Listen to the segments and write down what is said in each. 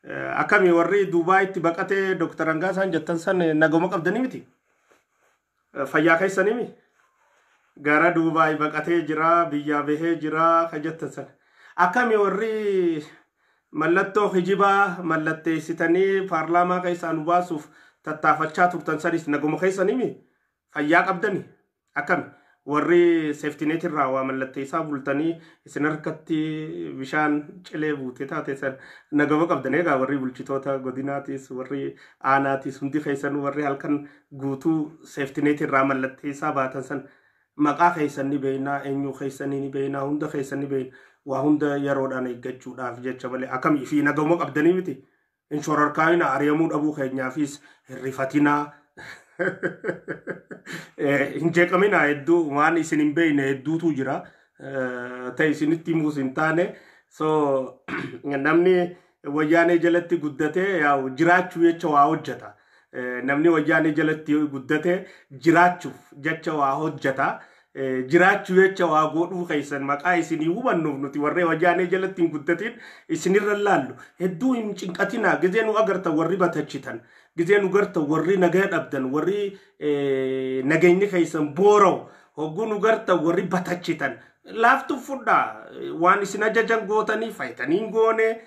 Akkami warri Dubaayitti baqatee Dr. Hangaasaan jettan san nagoma qabdanii miti? Fayyaa keessanii mi? Gara Dubaay baqatee jira, biyyaa bahee jira ka jettan san. Akkami warri mallattoo hijibaa mallatteessitanii paarlaamaa keessaa nu baasuuf tattaafachaa turtan sanis nagoma keessanii mi? Fayyaa qabdanii? Akkami? Warri safety net irraa waa mallatteessaa bultanii isin harkatti bishaan cilee buute taate san nagama qabdan. Egaa warri bulchitoota godinaatis, warri aanaatis, hundi keessan warri halkan guutuu safety net irraa mallatteessaa baatan san maqaa keessan ni beeknaa, eenyuu keessanii ni beeknaa, hunda keessan ni beekna. Waa hunda yeroodhaan eeggachuudhaaf jecha malee akkamii fi nagama qabdanii miti? Hin shororkaayina, ari'amuu dhabuu keenyaafis hirrifatinaa. Hin jeeqamina, hedduu waan isin hin beekne hedduutu jira. Ta'e isinitti himuus hin taane. So namni Wayyaanee jalatti guddatee yaa'u jiraachuu jecha waa hojjeta. Namni Wayyaanee jalatti guddatee jiraachuuf jecha waa hojjeta. Jiraachuu jecha waa godhuu keessan maqaa isinii hubannuuf nuti warree Wayyaanee jalatti hin guddatin isinirra laallu. Hedduu hin cinqatinaa. Gizee nu agartan warri batachitan, gizee nu gartan warri nagaa dhabdan, warri nageenyi keessan boora'u, hogguu nu gartan warri batachitan laaftu fudhaa. Waan isin ajajan gootanii faayitanii hin goone.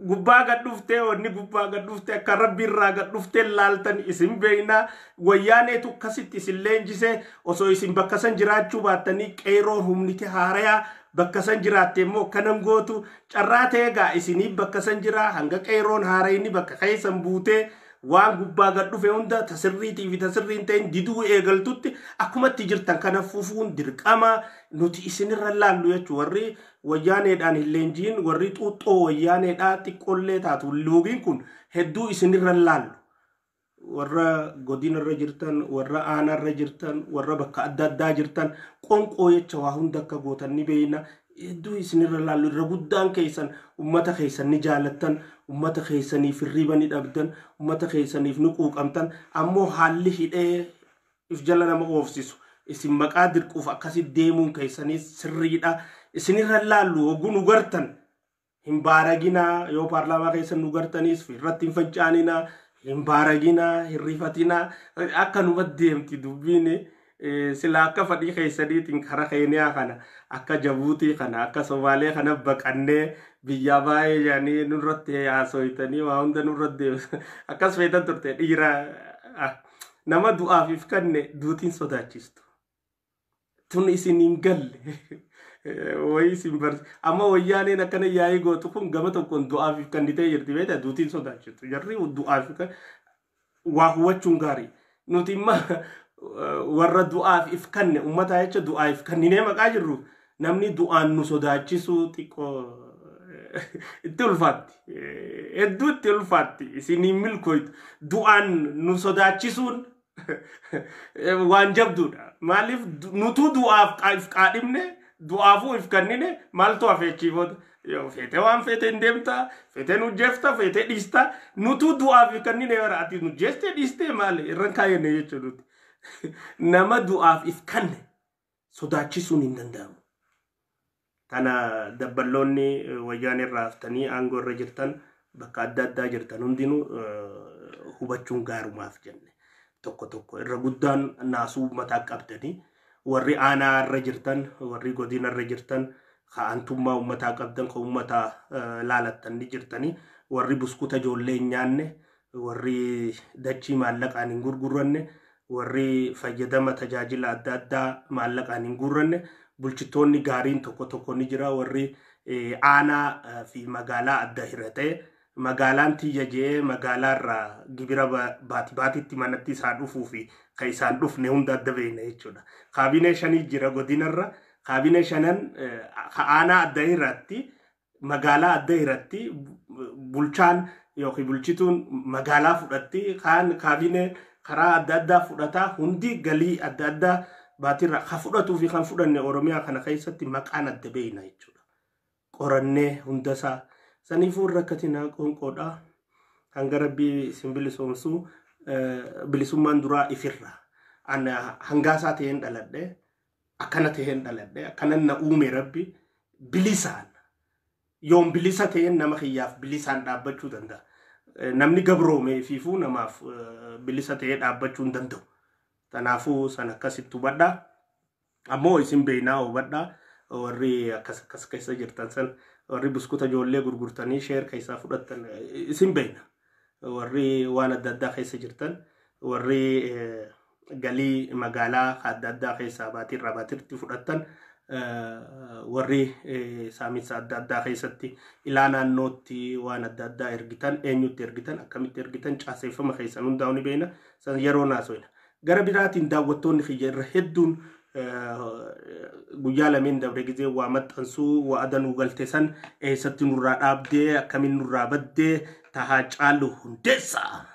Gubbaa gad dhuftee, wanni gubbaa gad dhuftee akka Rabbi irraa gad dhuftee laaltan isin beeknaa. Wayyaaneetu akkasitti isin leenjisee. Osoo isin bakka san jiraachuu baattanii, qeeroo humniti haarayaa bakka san jiraatte immoo kanan gootu. Carraa ta'ee gaa isinii bakka san jiraa hanga qeeroon haarayni bakka keessan buutee waan gubbaa gad dhufe hunda tasirriitii fi tasirrii hin ta'in diduu eegaltutti akkumatti jirtan kana fufuun dirqama. Nuti isinirra laallu jechuudha. Warri Wayyaaneedhaan hin leenjiin, warri xuuxxoo Wayyaaneedhaa xiqqoollee taatu loogiin kun hedduu isinirra laallu. Warra godinarra jirtan, warra aanaarra jirtan, warra bakka adda addaa jirtan, qonqoo jecha waa hunda akka gootan ni beeyna. Hedduu isinirra laallu. Irra guddaan keessan ummata keessan ni jaalattan, ummata keessaniif hirriba ni dhabdan, ummata keessaniif ni quuqamtan. Ammoo haalli hidhee if jala nama oofsisu isin maqaa dirquuf akkasi deemuun keessanis sirriidha. Isinirra laallu. Hogguu nu gartan hin baaraginaa. Yoo paarlaamaa keessa nu gartanis irratti hin faccaaninaa, hin baaraginaa, hin rifatinaa. Akka numa deemti dubbiin. Sila akka fadhii keessaniitiin kara Keeniyaa kana, akka Jabuutii kana, akka Somaalee kana baqannee biyyaa baay'ee jedhanii nurratti haasoytanii waa hunda nurratti deemsa akkas feetan turte. Dhiira nama du'aaf if kanne duutiin sodaachistu tun isin hin galle wayi isin barsi. Amma Wayyaaneen akkana yaa'ii gootu kun gama tokkoon du'aaf if kannitee jirti, beektaa? Duutiin sodaachistu jarri du'aaf waa hubachuun gaarii. Nuti imma warra du'aaf if kanne, ummataa jecha du'aaf if kanninee maqaa jirru, namni du'aan nu sodaachisuu xiqqoo itti ulfaatti. Hedduu itti ulfaatti. Isiniin milkooytu. Du'aan nu sodaachisuun waan jabduudha. Maaliif? Nutuu du'aaf if qaadhimne, du'aafuu if kannine, maaltu hafeechiifoota? Yoo feetee waan feete hin deemta, feetee nu jeefta, feetee dhiista. Nutuu du'aaf if kannine bara ati nu jeestee dhiistee maali irra kaayenne jechuudha nuti. Nama du'aaf if kanne sodaachisuun hin danda'amu. Tana dabballoonni Wayyaanee irraa haftanii aangoo irra jirtan, bakka adda addaa jirtan hundinuu hubachuun gaarumaaf jenne. Tokko tokko irra guddaan naasuu mataa qabdanii, warri aanaa irra jirtan, warri godina irra jirtan, ka aantummaa uummataa qabdan, ka uummataa laalattan ni jirtanii, warri buskuta ijoollee hin nyaanne, warri dachii maallaqaan hin gurguranne, warri fayyadama tajaajila adda addaa maallaqaan hin gurranne, bulchitoonni gaariin tokko tokko ni jira. Warri aanaa fi magaalaa adda hiratee magaalaan tiyya je'ee magaalaa irraa gibira baati baatitti manatti isaa dhufuu fi kan isaan dhufne hunda adda beekna jechuudha. Kaabinee shanii jira godinarra. Kaabinee shanan aanaa adda hiratti, magaalaa adda hiratti, bulchaan yookiin bulchituun magaalaa fudhatti, kaan kaabinee karaa adda addaa fudhataa, hundi galii adda addaa baatirra ka fudhatuu fi kan fudhanne Oromiyaa kana keessatti maqaan adda beekna jechuudha. Qorannee hundasaa saniifuu rakkatinaa, qoonqoodha. Hanga Rabbii isin bilisoomsu bilisummaan duraa ifirra. Ana hangaasaa ta'een dhaladhe, akkana ta'een dhaladhe, akkana na uume Rabbi bilisaan. Yoon bilisa ta'een nama kiyyaaf bilisaan dhaabbachuu danda'a. Namni gabroomee fiifuu namaaf bilisa ta'ee dhaabbachuu hin danda'u. Kanaafuu san akkasitti hubadhaa. Ammoo isin beeynaa, hubadhaa. Warri akkas akkas keessa jirtan san, warri buskuta ijoollee gurgurtanii share keessaa fudhattan, isin beeyna. Warri waan adda addaa keessa jirtan, warri galii magaalaa adda addaa keessaa baatiirraa baatiirtti fudhattan, warri saaminsa adda addaa keessatti ilaa naannootti waan adda addaa ergitan, eenyutti ergitan, akkamitti ergitan, caaseeffama keessan hundaa'u ni beekna. San yeroo naasoina. Gara biraatiin daawwattoonni kiyya irra hedduun guyyaa lameen dabre gizee waa maxxansuu waa adanuu galte san eessatti nurraa dhaabdee, akkamiin nurraa baddee tahaa Caaluu Hundeessaa,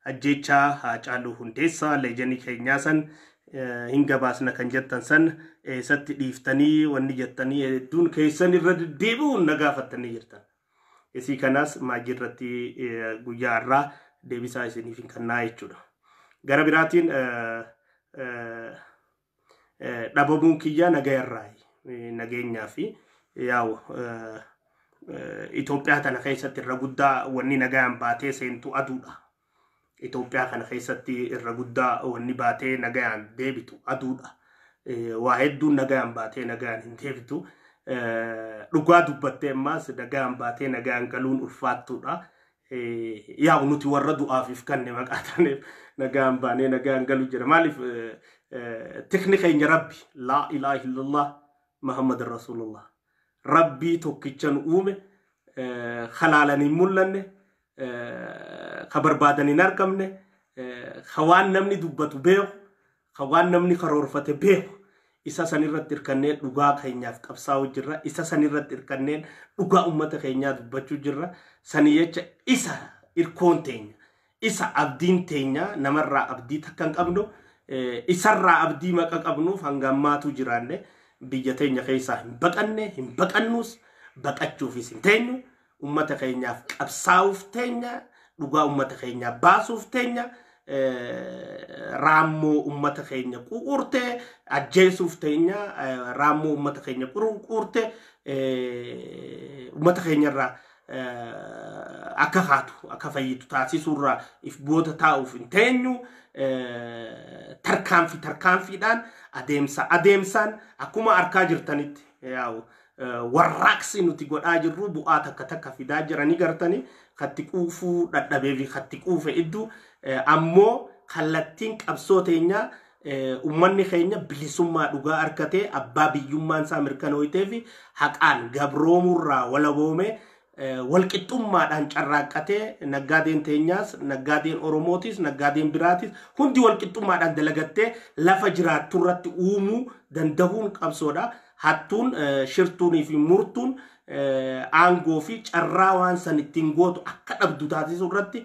ajjeechaa Haacaaluu Hundeessaa leejanii keenyaa san hin gabaasna kan jettan san eessatti dhiiftanii wanni jettanii hedduun keessan irra deddeebi'uun na gaafattanii jirtan. Isii kanaas maajii irratti guyyaa har'aa deebisaa isiniif hin kennaa jechuudha. Gara biraatiin dhabamuun kiyyaa nagayarraa nageenyaa fi yaa'u Itoophiyaa tana keessatti irra guddaa wanni nagayaan baatee seentu aduudha. Itoophiyaa kana keessatti irra guddaa wanni baatee nagayaan deebitu aduudha. Waa hedduun nagayaan baatee nagayaan hin deebitu. Dhugaa dubbattee ammaas nagayaan baatee nagayaan galuun ulfaattuudha. Yaa'u nuti warra du'aaf kanne maqaa taaneef nagaan baanee nagaan galu jira. Maaliif? Tikni keenya Rabbi, laa ilaaha illallah Muhammad Rasulullah. Rabbii tokkicha nu uume, halaalan hin mul'anne, ka barbaadan hin argamne, ka waan namni dubbatu beeku, ka waan namni karoorfate beeku. Isa sanirratti hirkannee dhugaa keenyaaf qabsaa'uu jirra. Isa sanirratti hirkannee dhugaa uummata keenyaa dubbachuu jirra. Sani jecha isa irkoon teenya, isa abdiin teenya. Namarraa abdii takka hin qabnu. Isarraa abdii maqa qabnuuf hanga ammaatu jiraanne. Biyya teenya keessaa hin baqanne, hin baqannus, baqachuufis hin teenyu. Uummata keenyaaf qabsaa'uuf teenya, dhugaa uummata keenyaa baasuuf teenya, raammoo uummata keenya quuqurte ajjeesuuf teenya, raammoo uummata keenya quuqurte uummata keenyarraa akka haatu akka fayyitu taasisuurraa if booda taa'uuf hin teenyu. Tarkaanfii tarkaanfiidhaan, adeemsa adeemsaan, akkuma arkaa jirtanitti yaa'u warraaqsi nuti godhaa jirru bu'aa takka takka fidaa jiranii gartanii. Katti quufuu dhadhabee fi katti quufe iddoo ammoo kallattiin qabsoo teenyaa ummanni keenya bilisummaa dhugaa argatee, abbaa biyyummaan isaa mirkanooytee fi haqaan gabroomurraa walaboomee, walqixxummaadhaan carraaqqatee, naggaadeen teenyaas, naggaadeen Oromootis, naggaadeen biraatis hundi walqixxummaadhaan dalagattee lafa jiraatturratti uumuu dandahuun qabsoodha. Hattuun, shirtuunii fi murtuun aangoo fi carraa waan san ittiin gootu akka dhabdu taasisuu irratti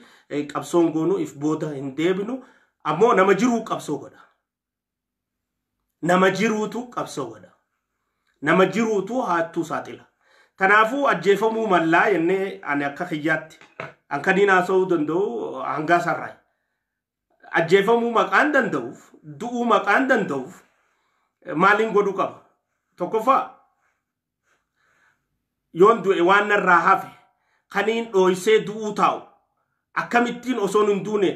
qabsoon goonuu if booda hin deebinu. Ammoo nama jiruu qabsoo godha. Nama jiruutu qabsoo godha. Nama jiruutu haattuu saaxila. Kanaafuu ajjeefamuu mallaa jennee ani akka kiyyaatti an kan inni haasa'uu danda'u hangaa sarraa. Ajjeefamuu maqaan danda'uuf, du'uu maqaan danda'uuf maaliin godhuu qaba? Tokkoffaa, yoon du'e waan narraa hafe kaniin dhooysee du'uu taa'u akkamittiin osoon hin duune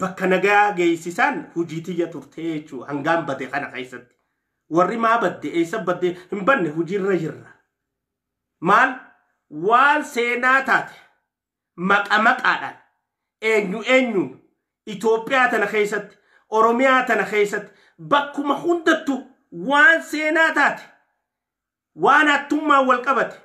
bakka nagaa geessisaan hojii tiyya turtee jechuudha hangaan bade kana keessatti. Warri maa badde, eessa badde, hin banne, hojiirra jirra. Maal waan seenaa taate maqa maqaadhaan eenyu eenyuun Itoophiyaa tana keessatti, Oromiyaa tana keessatti, bakkuma hundattu waan seenaa taate, waan hattummaan wal qabate,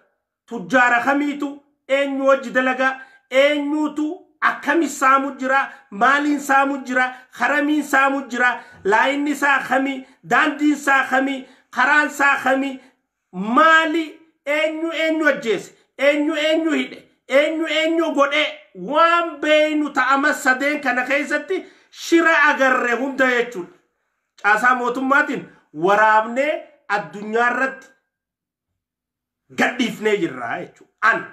tujjaara kamiitu eenyu wajji dalagaa, eenyuutu akkami saamu jira, maaliin saamu jira, karamiin saamu jira, laayinni isaa kamii, daandiin isaa kamii, karaan isaa kamii, maali, eenyu eenyu ajjeese, eenyu eenyu hidhe, eenyu eenyu godhe, waan beeynu ta'ama sadeen kana keessatti shira agarre hunda jechuudha. Caasaa mootummaatiin waraabnee addunyaa irratti gadhiifnee jirra jechuudha. An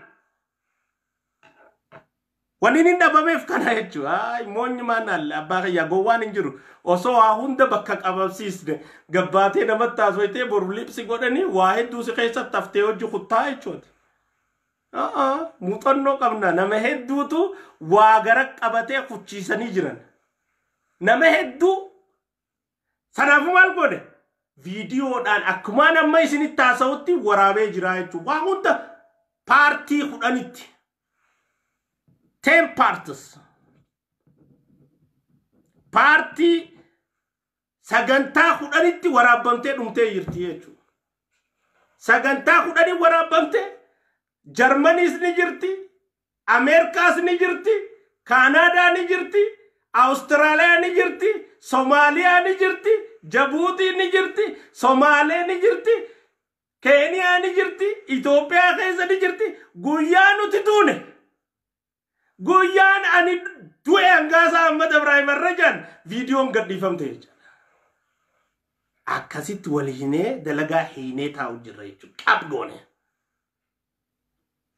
wanni inni dhabameef kana jechuudha. Moonyi maan abbaa kiyyaa gowwaan hin jiru. Osoo waa hunda bakka qabamsiisne gabbaatee namatti haasofitee boru libsi godhanii waa hedduu si keessatti haftee hojii kuttaa jechuudha. Muuxannoo qabna. Nama hedduutu waa gara qabatee kuchiisanii jiran. Nama hedduu sanaafuu maal godhe? Viidiyoodhaan akkumaan amma isinitti haasa'utti waraabee jira jechuudha. Waa hunda paartii 10tti. 10 parts. Paartii sagantaa 10tti waraabamtee dhumtee jirti jechuudha. Sagantaa 10 waraabamtee Jarmaniis ni jirti, Ameerikaas ni jirti, Kaanaadaa ni jirti, Awustiraaliyaa ni jirti, Somaaliyaa ni jirti, Jabuutii ni jirti, Somaalee ni jirti, Keeniyaa ni jirti, Itoophiyaa keessa ni jirti. Guyyaa nuti duune, guyyaan ani du'e hangaasaa Ahmad Ibrahim Arrajaan viidiyoon gadhiifamte jechuudha. Akkasitti wal hinee dalagaa hiinee taa'u jirra jechuudha. Qab goone.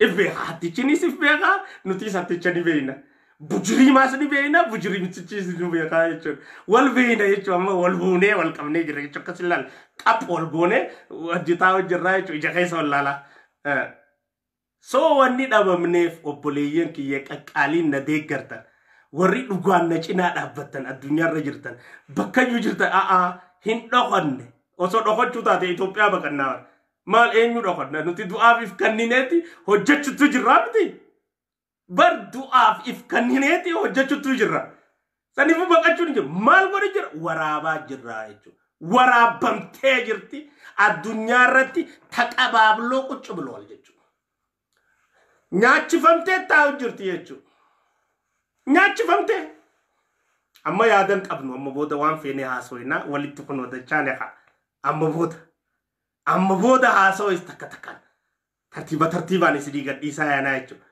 If beekaa, hattichinis if beekaa, nutis hatticha ni beekna. Bujiriimaas ni beekna, bujiriimtichis ni beekaa jechuudha. Wal beekna jechuudha, amma wal buunee wal qabnee jirra jechuudha. Akkas ilaal qab wal goonee hojjetaa hojjerraa jechuudha, ija keessa wal laalaa. So wanni dhabamneef, obboleeyyan kiyya qaqqaaliin na deeggartan, warri dhugaan na cinaa dhaabbattan, addunyaarra jirtan, bakkayyuu jirtan, a'aa, hin dhokanne. Osoo dhokachuu taate Itoophiyaa baqannaa. Maal, eenyu dhokanna? Nuti du'aaf if kannineeti hojjechuutu jirraa miti. Bar du'aaf if kannineeti hojjechuutu jirra. Saniifuu baqachuun hin jiru. Maal godhe jira? Waraabaa jirra jechuudha. Waraabamtee jirti. Addunyaa irratti taqabaabloo quccu bilool jechuudha. Nyaachifamtee taa'u jirti jechuudha. Nyaachifamtee. Amma yaadan qabnu, amma booda waan feene haasofnaa walitti kun wadachaa neqa. Amma booda. Amma booda haasawis takka takkaan. Tartiiba tartiibaan isinii gadhiisaa yaanaa jechuudha.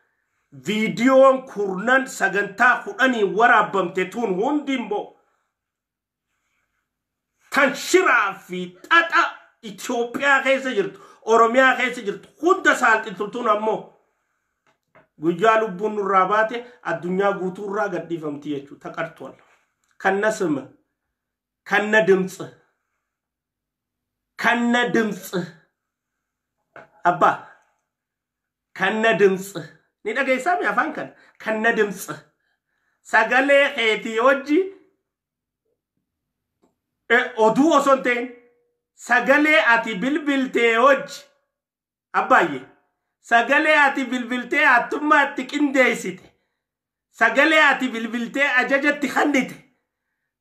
Viidiyoon kurnan sagantaa 10 waraabamte tun hundi immoo tan shiraa fi xaxa Itoophiyaa keessa jirtu, Oromiyaa keessa jirtu hunda saalxiltu tun ammoo guyyaa lubbuun nurraa baate addunyaa guutuurraa gadhiifamti jechuudha. ተቀርቷል። ከነ ስም፣ ከነ ድምፅ፣ ከነ ድምፅ አባ፣ ከነ ድምፅ ni dhageessaa mi afaan kana? ከነ ድምፅ, sagalee keetii wajji, oduu osoo hin ta'in, sagalee ati bilbiltee wajji, abbaayye, sagalee ati bilbiltee hattummaa itti qindeessite, sagalee ati bilbiltee ajajatti kennite,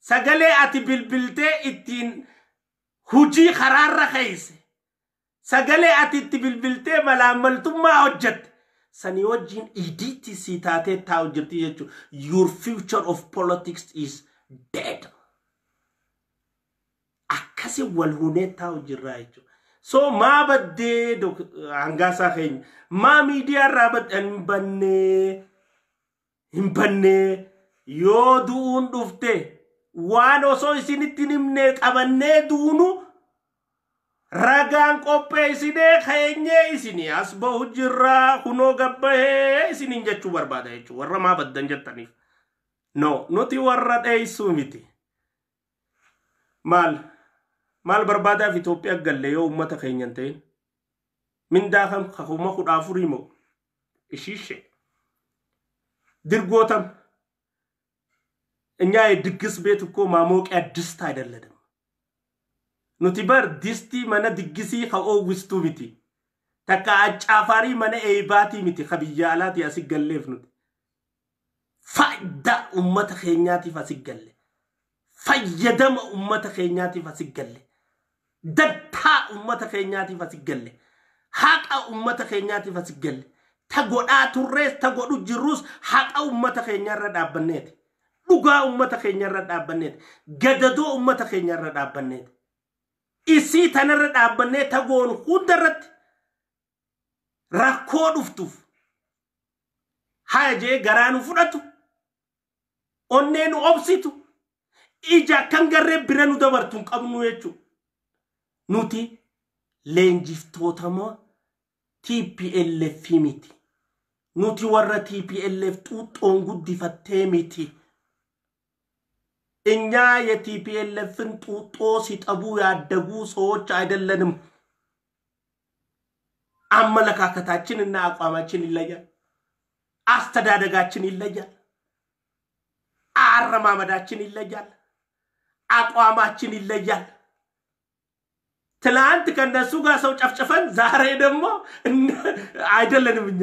sagalee ati bilbiltee ittiin hujii karaarra keeyse, sagalee ati itti bilbiltee malaammaltummaa hojjette sanii wajjin idiitti si taatee taa'u jirti jechuudha. Your future of politics is dead. Akkasi wal hunee taa'u jirra jechuudha. So maa baddee, hangaasaa keenya, maa miidiyaa irraa badde? Hin bannee, hin bannee. Yoo du'uun dhufte, waan osoo isinitti hin himne qabannee duunu ragaan qopheessinee keenyee isinii as bahu jirraa, kunoo gabbahee isiniin jechuu barbaada jechuudha warra maa baddan jettaniif. No, nuti warra dheessuu miti. Maal maal barbaadaaf Itoophiyaa galle yoo uummata keenya hin ta'in? Mindaa kam, 14,000 moo ishiishe ድርጎተም እኛ የድግስ ቤት እኮ ማሞቂያ ድስት አይደለንም። Nuti bar distii mana diggisii ka oowwistuu miti. Takka accaafarii mana eebaatii miti ka biyya alaatii asi galleef nuti. Faayidaa uummata keenyaatiif asi galle. Fayyadama uummata keenyaatiif asi galle. Dantaa uummata keenyaatiif asi galle. Haqa uummata keenyaatiif asi galle. Ta godhaa turrees ta godhu jirrus haqa uummata keenyaarra dhaabbanneeti. Dhugaa uummata keenyaarra dhaabbanneeti. Gadadoo uummata keenyaarra dhaabbanneeti. Isii tanarra dhaabbannee tagoon hundarratti rakkoo dhuftuuf haya jee garaa nu fudhatu, onnee nu obsitu, ija akkan garree bira nu dabartu hin qabnu jechuudha. Nuti leenjiftootama TPLF miti. Nuti warra TPLF xuuxxoon guddifattee miti. እኛ የ TPLF ን ጡጦ ሲጠቡ ያደጉ ሰዎች አይደለንም። አመለካከታችን እና አቋማችን ይለያል። አስተዳደጋችን ይለያል። አረማመዳችን ይለያል። አቋማችን ይለያል። ትላንት ከነሱ ጋር ሰው ጨፍጭፈን ዛሬ ደግሞ አይደለንም፣ እኛ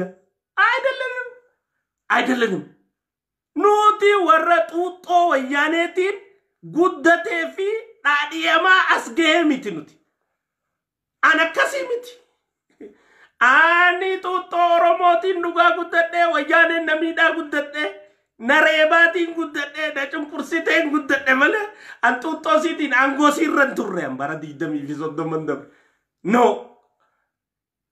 አይደለንም፣ አይደለንም። Nuti warra xuuxxoo Wayyaaneetiin guddatee fi dhaadhiyamaa as gahee miti nuti. An akkasii miti. Ani xuuxxoo Oromootiin dhugaa guddadhee, Wayyaaneen na miidhaa guddadhee, na reebaatiin guddadhee, na cunqursiteen guddadhe malee an xuuxxoo siitiin aangoo siirra hin turre an bara 20 fi 30 dabre. No.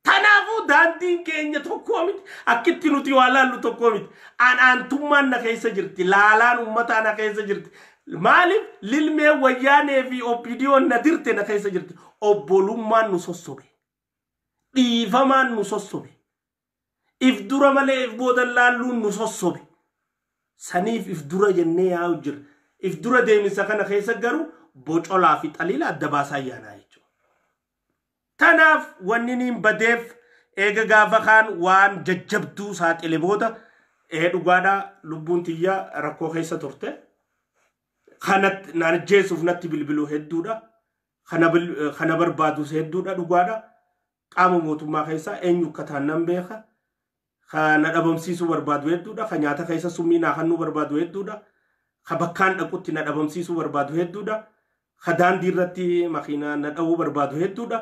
Kanaafuu daandiin keenya tokkoo miti. Akkitti nuti waa laallu tokkoo miti. An aantummaan na keessa jirti. Laalaan uummataa na keessa jirti. Maaliif lilmee Wayyaanee fi OPDOn na dirte na keessa jirti. Obbolummaan nu sossobe. Dhiifamaan nu sossobe. If dura malee if booda laalluun nu sossobe. Saniif if dura jennee yaa'u jira. If dura deemisa kana keessa garuu bocolaa fi xaliila adda baasaa yaanaa jechuudha. Tanaaf wanni niin badeef eega gaafa kaan waan jajjabduu saaxile booda ee dhugaadhaa lubbuun tiyyaa rakkoo keessa turte. Kanatti naan ajjeesuuf natti bilbiluu hedduudha. Kana barbaadus hedduudha dhugaadha. Qaama mootummaa keessaa eenyu akka ta'an nan beeka. Kana dhabamsiisuu barbaadu hedduudha. Ka nyaata keessa summii naa kennuu barbaadu hedduudha. Ka bakkaan dhaqutti na dhabamsiisuu barbaadu hedduudha. Ka daandii irratti makiinaa na dha'uu barbaadu hedduudha.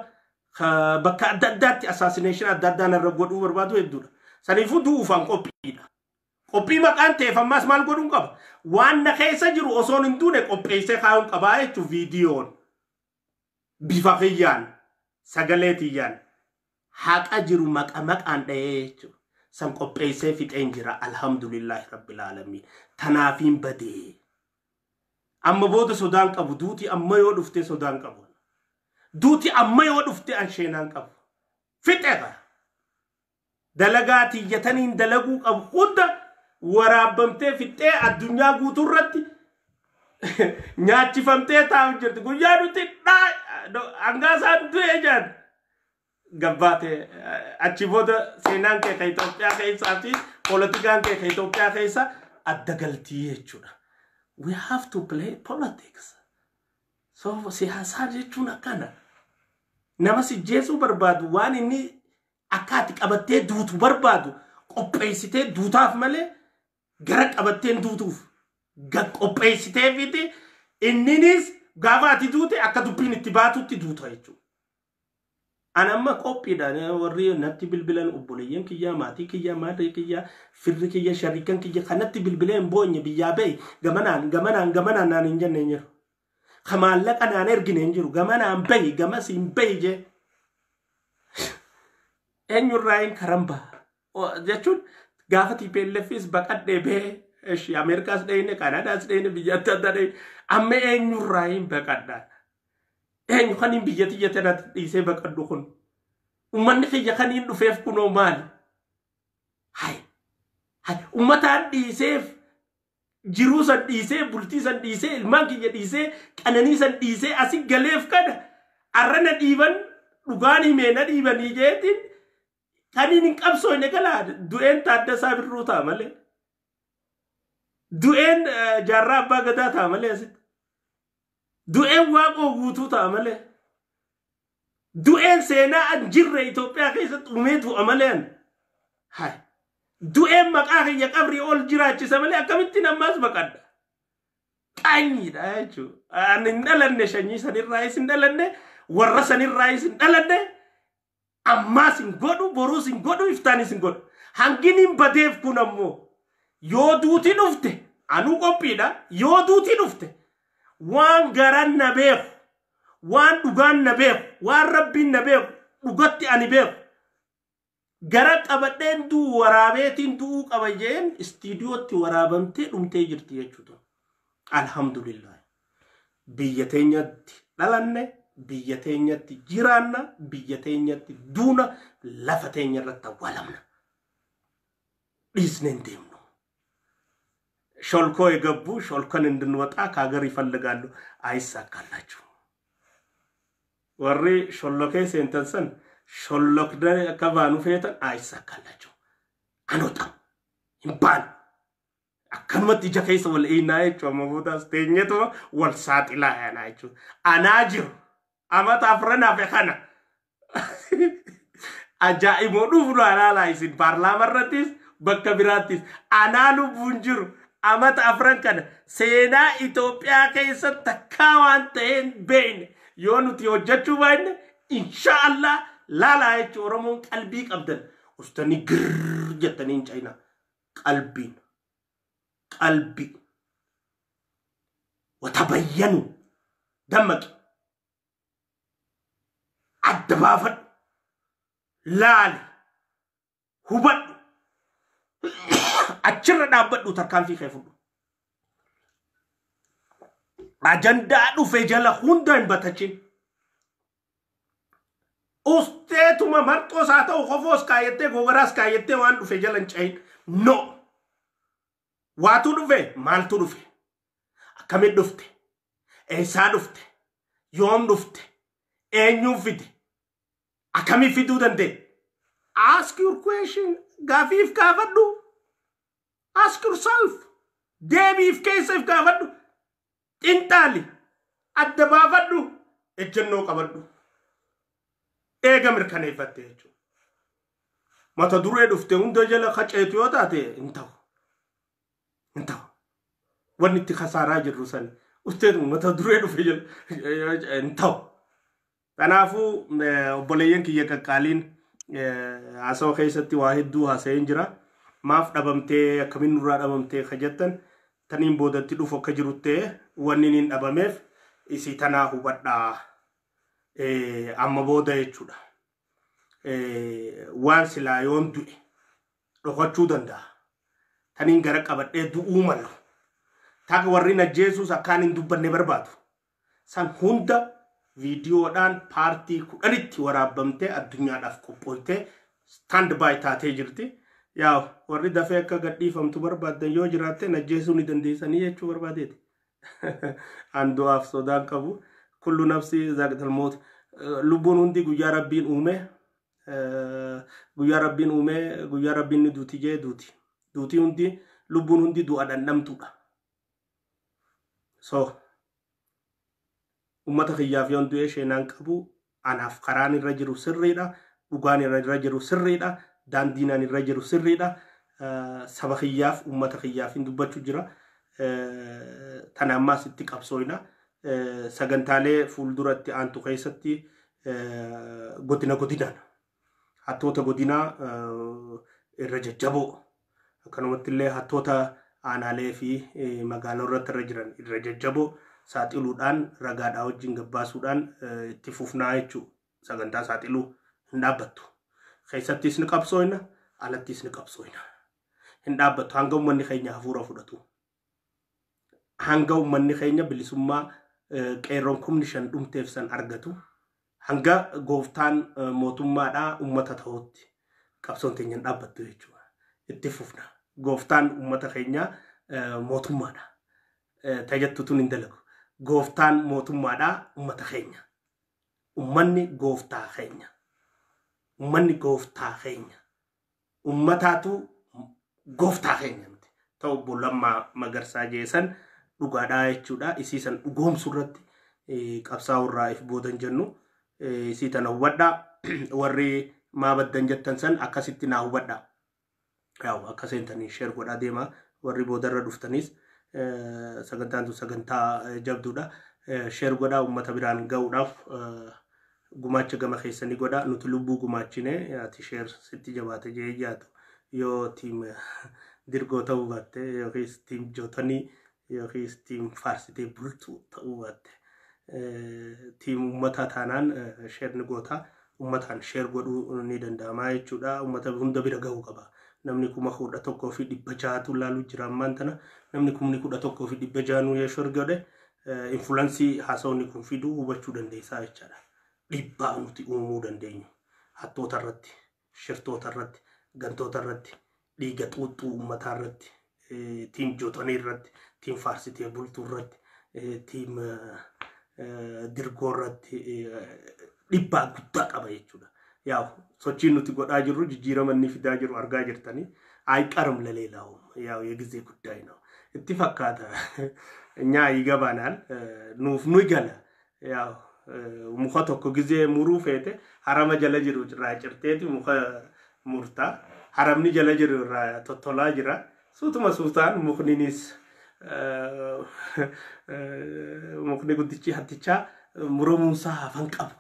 Ka bakka adda addaatti assassination adda addaa narra godhuu barbaadu hedduudha. Saniifuu du'uufaan qophiidha. Qophii maqaan ta'eef ammaas maal godhuun qaba? Waan na keessa jiru osoon hin duune qopheessee kaa'uun qabaa jechuun viidiyoon. Bifa kiyyaan, sagalee tiyyaan, haqa jiru maqa maqaan dha'ee jechuudha. San qopheessee fixeen jira, alhamdulillahi rabbil aalamiin. Tanaafiin badee. Amma booda sodaan qabu, duuti amma yoo dhufte sodaan qabu. Duuti amma yoo dhufte an sheenaan qabu. Fixeera. Dalagaa tiyyataniin dalaguu qabu hunda waraabamtee fixee addunyaa guutuu irratti nyaachifamtee taa'u jirti. Guyyaa nuti hangaasaan du'ee jedhan. Gabbaate achi booda seenaan kee ka Itoophiyaa keessaa fi poolitikaan kee ka Itoophiyaa keessa adda galtii jechuudha. We have to play politics. So siyaasaa jechuun akkana. Nama si jeesuu barbaadu waan inni akka ati qabattee duutu barbaadu qopheessitee duutaaf malee gara qabatteen duutuuf qopheessitee fiti inninis gaafa ati duute akka dubbiin itti baatutti duuta jechuudha. An amma qophiidhaan warri natti bilbilan, obboleeyyan kiyyaa, maatii kiyyaa, maatii kiyyaa, firri kiyya, shariikan kiyya kanatti bilbilee hin boonye, biyyaa bahi, gamanaan gamanaan gamanaan naan hin jenne hin jiru. Ka maallaqa naan ergine hin jiru, gamanaan bahi, gamas hin bahi jee. Eenyurraa hin karan baha jechuun gaafa TPLFis baqadhee bahee Ameerikaas dhayine, Kaanaadaas dhayine, biyya adda addaa dhayine, amma eenyurraa hin baqadhaa. Eenyu kan hin biyya tiyya tanatti dhiisee baqadhu kun? Uummanni kiyya kan hin dhufeef kunoo maali? Hai hai, uummataan dhiiseef, jiruu san dhiisee, bultii san dhiisee, ilmaan kiyya dhiisee, qananii san dhiisee asi galeef kana arra na dhiiban, dhugaan himee na dhiibanii jeetiin kan hin qabsooyne galaa du'een Taaddasaa Birruu ta'a malee. Du'een Jaarraa Abbaa Gadaa ta'a malee asitti. Du'een Waaqoo Guutuu ta'a malee. Du'een seenaa an jirre Itoophiyaa keessatti uumee du'a malee an. Hai. Du'een maqaa kiyya qabrii ol jiraachisa malee akkamittiin ammaas baqadha? Qaanyiidha jechuudha. Ani hin dhalanne, sanyii sanirraayis hin dhalanne, warra sanirraayis hin dhalanne, ammaas hin godhu, boruus hin godhu, iftaanis hin godhu. Hanginiin badeef kun ammoo yoo duuti dhufte anuu qophiidha. Yoo duuti dhufte waan garan na beeku, waan dhugaan na beeku, waan Rabbiin na beeku, dhugatti ani beeku. Gara qabadheen du'u waraabeetiin du'uu qaba jeen istiidiyootti waraabamtee dhumtee jirti jechuudha. Alhamdulillah. Biyya teenyatti dhalanne, biyya teenyatti jiraanna, biyya teenyatti duuna, lafa teenya irratti awwaalamna. Dhiisnee hin deemnu. ሾልኮ የገቡ ሾልከን እንድንወጣ ከሀገር ይፈልጋሉ። አይሳካላችሁ። Warri shollokee seentan san Shollokdanii akka baanu feetan ayisakkallachu. Anota hin baanu. Akkanumatti ija keessa wal eeynaa jechuudha. Amma boodaas teenyetuma wal saaxilaa yaanaa jechuudha. Anaa jiru amata afran hafe kana. Ajaa'iboo dhufu alaalaa isin paarlaamaa irrattis bakka biraattis anaa lubbuun jiru amata afran kana seenaa Itoophiyaa keessa takkaa waan ta'een beekne yoo nuti hojjechuu baanne insha Allah laalaa jechuun Oromoon qalbii qabdan ustanii girr jettanii hin cayina qalbiin qalbii watabayyanu dammaqi adda baafadhu laali hubadhu achirra dhaabbadhu tarkaanfii kee fudhu. Ajandaa dhufe jala hunda hin batachin. Usteetuma marxoos haa ta'u kofoos kaayyattee gogaraas kaayattee waan dhufe jala hin cahin. No. Waatu dhufe maaltu dhufe? Akkamitti dhufte? Eessaa dhufte? Yoom dhufte? Eenyuun fide? Akkamii fiduu danda'e? Ask your question. Gaafiif gaafadhu. Ask yourself. Deebiif keessa if gaafadhu. Xinxaali. Adda baafadhu. Ejjennoo qabadhu. Eega mirkaneeffatte jechuudha. Mata duree dhufte hunda jala qaceetu yoo taate hin ta'u. Hin ta'u. Wanni itti kasaaraa jirru sani. Usteetu mata duree dhufe jala hin ta'u. Kanaafuu obboleeyyan kiyya qaqqaaliin haasawa keessatti waa hedduu haasa'een jira. Maaf dhabamtee akkamiin nurraa dhabamtee ka jettan taniin boodatti dhufu akka jiru ta'e wanni hin dhabameef isii tanaa hubadhaa amma booda jechuudha. Waan silaa yoon du'e dhokachuu danda'a. Taniin gara qabadhee du'uu malu. Taka warri ajjeesuus akkaan hin dubbanne barbaadu. San hunda viidiyoodhaan paartii 10tti waraabamtee addunyaadhaaf qophooytee stand by taatee jirti. Yaa warri dafee akka gadhiifamtu barbaaddan yoo jiraatte ajjeesuu ni dandeessanii jechuu barbaadeeti. An du'aaf sodaan qabu. Kullu nafsi zaaqital moot. Lubbuun hundi guyyaa rabbiin uume guyyaa rabbiin uume guyyaa rabbiin ni duuti jee duuti. Duuti hundi lubbuun hundi du'a dhandhamtuudha. So ummata kiyyaaf yoon du'ee sheenaan qabu anaaf karaan irra jiru sirriidha. Dhugaan irra jiru sirriidha. Daandiin ani irra jiru sirriidha. Saba kiyyaaf ummata kiyyaaf hin dubbachuu jira. Tana ammaas itti qabsooyna. Sagantaalee fuulduratti aantu keessatti godina godinaan hattoota godinaa irra jajjaboo akkanumatti illee hattoota aanaalee fi magaalaa irratti irra jiran irra jajjaboo saaxiluudhaan ragaadhaa wajjin gabbaasuudhaan itti fufnaa jechuudha. Sagantaa saaxiluu hin dhaabbattu. Keessattis ni qabsooyna, alattis ni qabsooyna. Hin dhaabbattu hanga uummanni keenya hafuura fudhatu. Hanga uummanni keenya bilisummaa qeerroon 5,000 dhumteef san argatu. Hanga gooftaan mootummaadhaa uummata ta'utti qabsoon teenya hin dhaabbattu jechuudha. Itti fufna. Gooftaan uummata keenya mootummaadha. Tajattutuun hin dalagu. Gooftaan mootummaadhaa uummata keenya. Uummanni gooftaa keenya. Uummanni gooftaa keenya. Uummataatu gooftaa keenya miti. Ta'u obbo Lammaa Magarsaa jeesan dhugaadhaa jechuudha. Isii san dhugoomsuu irratti qabsaa'uu irraa if boodan jennu. Isii tana hubadhaa. Warri maa baddan jettan san akkasitti naa hubadhaa. Yaa'u akka seentanii sheer godhaa deemaa. Warri boodarra dhuftanis sagantaan tun sagantaa jabduudha. Sheer godhaa uummata biraan ga'uudhaaf gumaacha gama keessanii godhaa. Nuti lubbuu gumaachine ati sheer sitti jabaate jee jaatu yoo tiim dirgoo ta'uu baatte yookiis tiim jootanii yookiis tiim faarsitee bultuu ta'uu baatte tiim uummataa taanaan sheer ni goota. Uummataan sheer godhuu ni danda'ama jechuudha. Uummata hunda bira ga'uu qaba. Namni 11,600 laaluu jira ammaan tana. Namni 11,600 yoo sheer godhe influensii haasawni kun fiduu hubachuu dandeessaa jechaadha. Dhiibbaa nuti uumuu dandeenyu. Hattoota irratti, shirtoota irratti, gantoota irratti, dhiiga xuuxxuu uummataa irratti, tiim jootanii irratti, tiim faarsitee bultuu irratti, tiim dirgoo irratti dhiibbaa guddaa qaba jechuudha. Yaa'u sochiin nuti godhaa jirru jijjiirama inni fidaa jiru argaa jirtanii. አይቀርም ለሌላውም ያው የጊዜ ጉዳይ ነው። Itti fakkaata እኛ ይገባናል nuuf nu gala. Yaa'u muka tokko gizee muruu feete harama jala jiru irraa cirteeti muka murtaa. Haramni jala jiru irraa tottolaa jira. Suutuma suutaan mukninis mukni guddichi hattichaa muramuunsaa hafan qabu.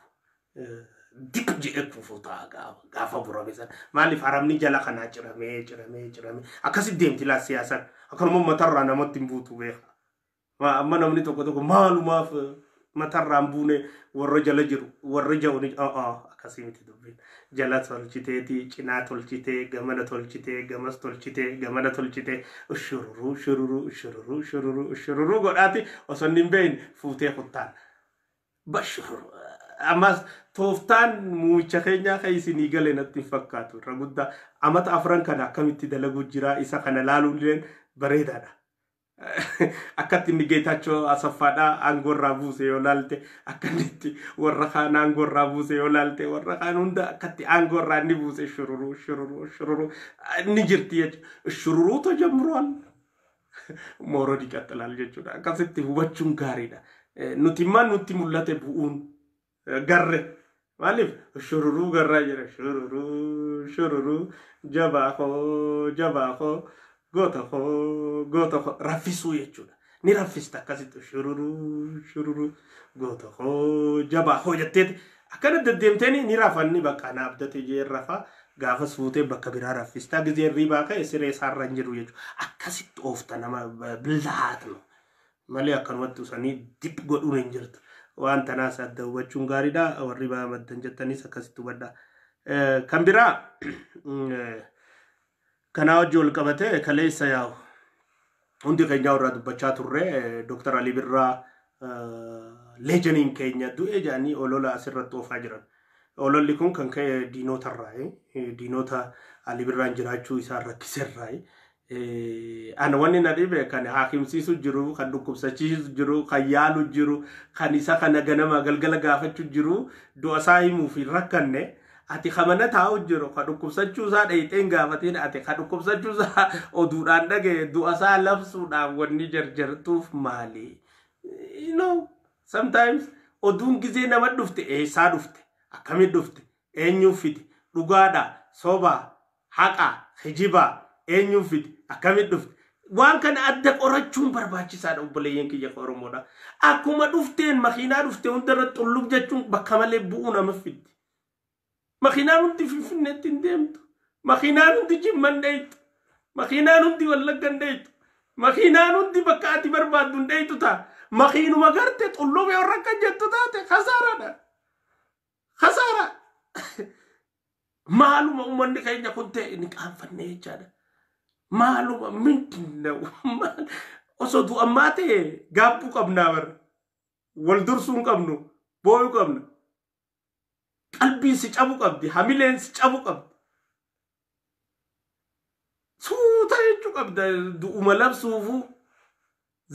Diq jedhee kufuu ta'a gaafa murame sana. Maaliif haramni jala kanaa ciramee ciramee ciramee akkasitti deemti laa siyaasaan. Akkanuma matarraa namatti hin buutu beeka. Amma namni tokko tokko maalumaaf matarraa hin buune warra jala jiru warra ja'u ni akkasii miti dubbiin. Jala tolchiteeti, cinaa tolchitee, gamana tolchitee, gamas tolchitee, gamana tolchitee, shururuu shururuu shururuu shururuu shururuu godhaati osoo inni hin beeyin fuutee kuttaan. Bashururu. Ammas tooftaan muumicha keenyaa kan isinii gale natti hin fakkaatu. Irra guddaa amata 4 kana akkamitti dalaguu jira isa kana laaluun illee bareedaadha. Akkatti inni Geetaachoo Asaffaadhaa aangoo irraa buuse yoo laalte, akka inni itti warra kaan aangoo irraa buuse yoo laalte, warra kaan hunda akkatti aangoo irraa inni buuse shururuu shururuu shururuu inni jirti jechuudha. Shururuu ተጀምሯል መውረድ ይቀጥላል jechuudha. Akkasitti hubachuun gaariidha. Nuti immoo nutti mul'ate bu'uun garre. Maaliif shururuu garraa jira? Shururuu shururuu jabaa koo jabaa koo goota koo goota koo raffisuu jechuudha. Ni raffista akkasitti shururuu shururuu goota koo jabaa koo jetteeti akkana deddeemteeni ni rafanni bakka na abdate jee rafa gaafas fuutee bakka biraa raffistaa gizee hirribaa ka'e siree isaarra hin jiru jechuudha. Akkasitti oofta nama bildaat no malee akkanumatti usanii dip godhuun hin jirtu. Waan tanaas adda hubachuun gaariidha. Warri ba'aa maddan jettanis akkasitti hubadha. Kan biraa kanaa wajji wal qabate kaleessa yaa'u hundi keenya irraa dubbachaa turre. Dr. Ali Birraa leejaniin keenya du'e jedhanii olola asirratti oofaa jiran. Ololli kun kan ka'e diinota irraa, diinota Ali Birraan jiraachuu isaan rakkiserraa. Ana wanni na dhibe kan haakimsiisu jiru, kan dhukkubsachiisu jiru, kan yaalu jiru, kan isa kana ganama galgala gaafachuu jiru, du'a isaa himuuf hin rakkanne. Ati kamana taa'u jiru kan dhukkubsachuu isaa dheeyxee hin gaafatin, ati kan dhukkubsachuu isaa oduudhaan dhagaye du'a isaa labsuudhaan wanni jarjartuuf maali? Sometimes oduun gizee nama dhufte eessaa dhufte, akkamitti dhufte, eenyuuf fide, dhugaadha, sobaa, haqa, kijibaa, eenyuuf fide, akkamitti dhufte. Waan kana adda qorachuun barbaachisaadha obboleeyyan kiyya Oromoodha. Akkuma dhufteen makiinaa dhufte hundarra xullub jechuun bakka malee bu'uu nama fiddi. Makiinaan hundi Finfinneetti hin deemtu. Makiinaan hundi Jimma hin dheeytu. Makiinaan hundi Wallagga hin dheeytu. Makiinaan hundi bakka ati barbaaddu hin dheeytu ta'a. Makiinuma garte xullubee warra akka jettu taate kasaaraadha. Kasaara. Maaluma uummanni keenya kun ta'e ni qaanfannee jechaadha. Maaluma mindinna osoo du'ammaa ta'e gaabbuu qabnaa bara. Wal dursuu hin qabnu, booyuu qabna. Qalbiin si cabu qabdi, hamileen si cabu qabdi. Suuta jechuu qabda, du'uma labsuufuu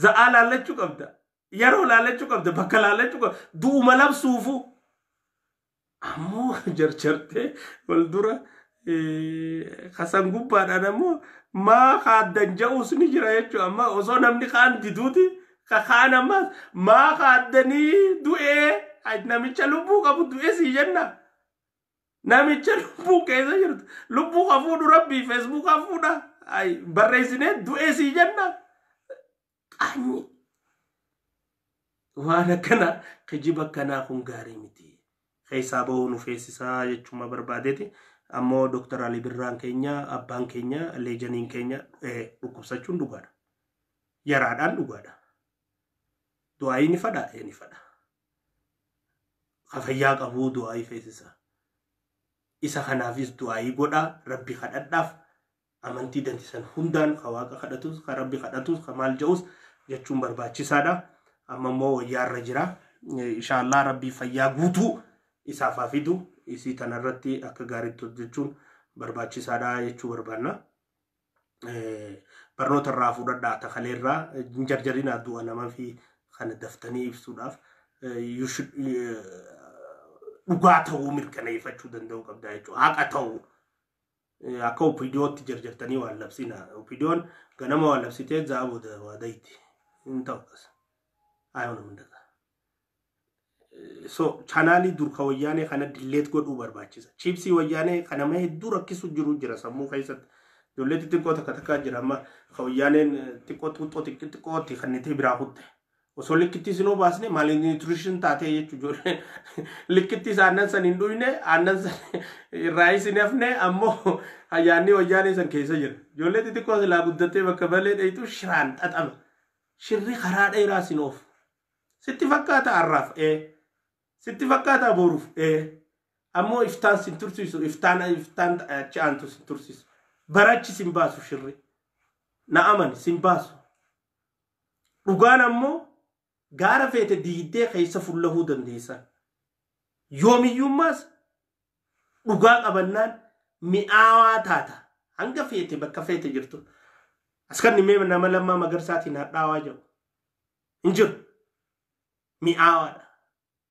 za'aa laallachuu qabda. Yeroo laallachuu qabda, bakka laallachuu qabda, du'uma labsuufuu. Ammoo jarjartee wal dura kasan gubbaadhaan ammoo maa kaaddan ja'uus ni jira jechuudha. Amma osoo namni kaan diduuti kaan ammas maa kaaddanii du'ee namicha lubbuu qabu du'ee sii jenna. Namicha lubbuu keessa jirtu lubbuu ka fuudhu rabbii feesbuukaa fuudha barreessinee du'ee sii jenna. Qaanyi waan akkanaa kijiba akkanaa kun gaarii miti. Keessaa bahuu nu feesisaa jechuuma barbaadeeti. Ammoo Dr. Ali Birraan keenya, abbaan keenya, leejaniin keenya dhukkubsachuun dhugaadha. Yaraadhaan dhugaadha. Du'aayii ni fadha, ni fadha. Ka fayyaa qabuu du'aayii feesisa. Isa kanaafis du'aayii godhaa, rabbi kadhadhaaf amantii dantisan hundaan ka waaqa kadhatus, ka rabbi kadhatus, ka maal ja'us jechuun barbaachisaadha. Amma immoo wayyaarra jira. Inshaallah rabbii fayyaa guutuu isaaf haa fidu. Isii tanarratti akka gaariitti hojjechuun barbaachisaadha jechuu barbaanna. Barnoota irraa fudhadhaa takaleerraa hin jarjarinaa du'a namaa fi kana daftanii ibsuudhaaf. Dhugaa ta'uu mirkaneeffachuu danda'uu qabda jechuudha. Haqa ta'uu. Akka OPDOtti jarjartanii waan labsina. OPDOn ganama waan labsitee za'a booda waa dayti. Hin ta'u qasa. Ayoona hundata. So chaanaalii dur ka wayyaanee kana delete godhuu barbaachisa. Chiipsii wayyaanee kana nama hedduu rakkisu jiru jira sammuu keessatti. Ijoollee xixiqqoo takka takkaa jira amma ka wayyaaneen xiqqoo xuuxxoo xixiqqootti kannitee biraa kutte. Osoo likkitti isinoo baasne malnutrition taatee jechuudha ijoolleen. Likkitti aannan san hin dhuyne, aannan san irraa isin hafne, ammoo ayyaanni wayyaanee san keessa jira. Ijoollee xixiqqoo silaa guddattee bakka malee dheeytu shiraan xaxama. Shirri karaa dheeraa sin oofu. Sitti fakkaata har'aaf ee. Sitti fakkaata boruuf ee. Ammoo iftaan sin tursiisu, iftaan iftaan achi aantu sin tursiisu. Barachi sin baasu shirri. Na amani, sin baasu. Dhugaan ammoo gaara feete diigdee keessa fullahuu dandeessa. Yoomiyyummaas dhugaa qabannaan mi'aawaa taata. Hanga feete bakka feete jirtu. Askan mee nama Lammaa Magarsaatiin hadhaawaa jiru. Hin jiru. Mi'aawaadha.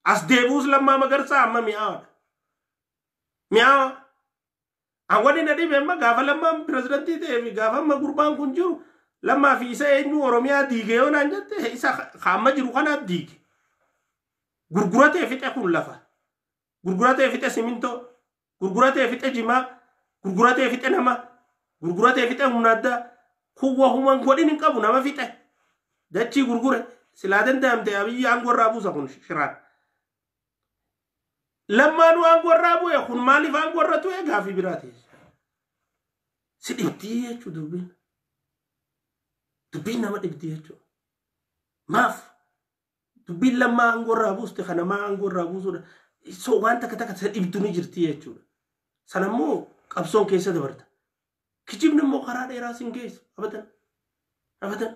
As deebi'us Lammaa Magarsaa amma mi'aawaadha. Mi'aawaa. Awwani na dhibe amma gaafa Lammaan pirezidantii ta'ee fi gaafa amma gurbaan kun jiru, Lammaa fi isa eenyu Oromiyaa diige yoo naan jette, isa amma jiru kanaat diige. Gurguratee fixe kun lafa. Gurguratee fixe simintoo. Gurguratee fixe jimaa. Gurguratee fixe nama. Gurguratee fixe humna addaa. Kun wahuman godhin hin qabu, nama fixe. Dachii gurgure. Silaa danda'amte Abiyyi aangoo irraa buusa kun shiraan. Lammaanuu aangoo irraa bu'e, kun maaliif aangoo irra tu'e gaafii biraati. Si dhibdii jechuu dubbiin. Dubbiin nama dhibdii jechuudha. Maaf? Dubbiin Lammaa aangoo irraa buuste kana maa aangoo irraa buusuudha. So waan takka takka isa dhibdu ni jirti jechuudha. Sanammoo qabsoon keessa dabarta. Kijibni immoo karaa dheeraa sin geessu. Abadan. Abadan.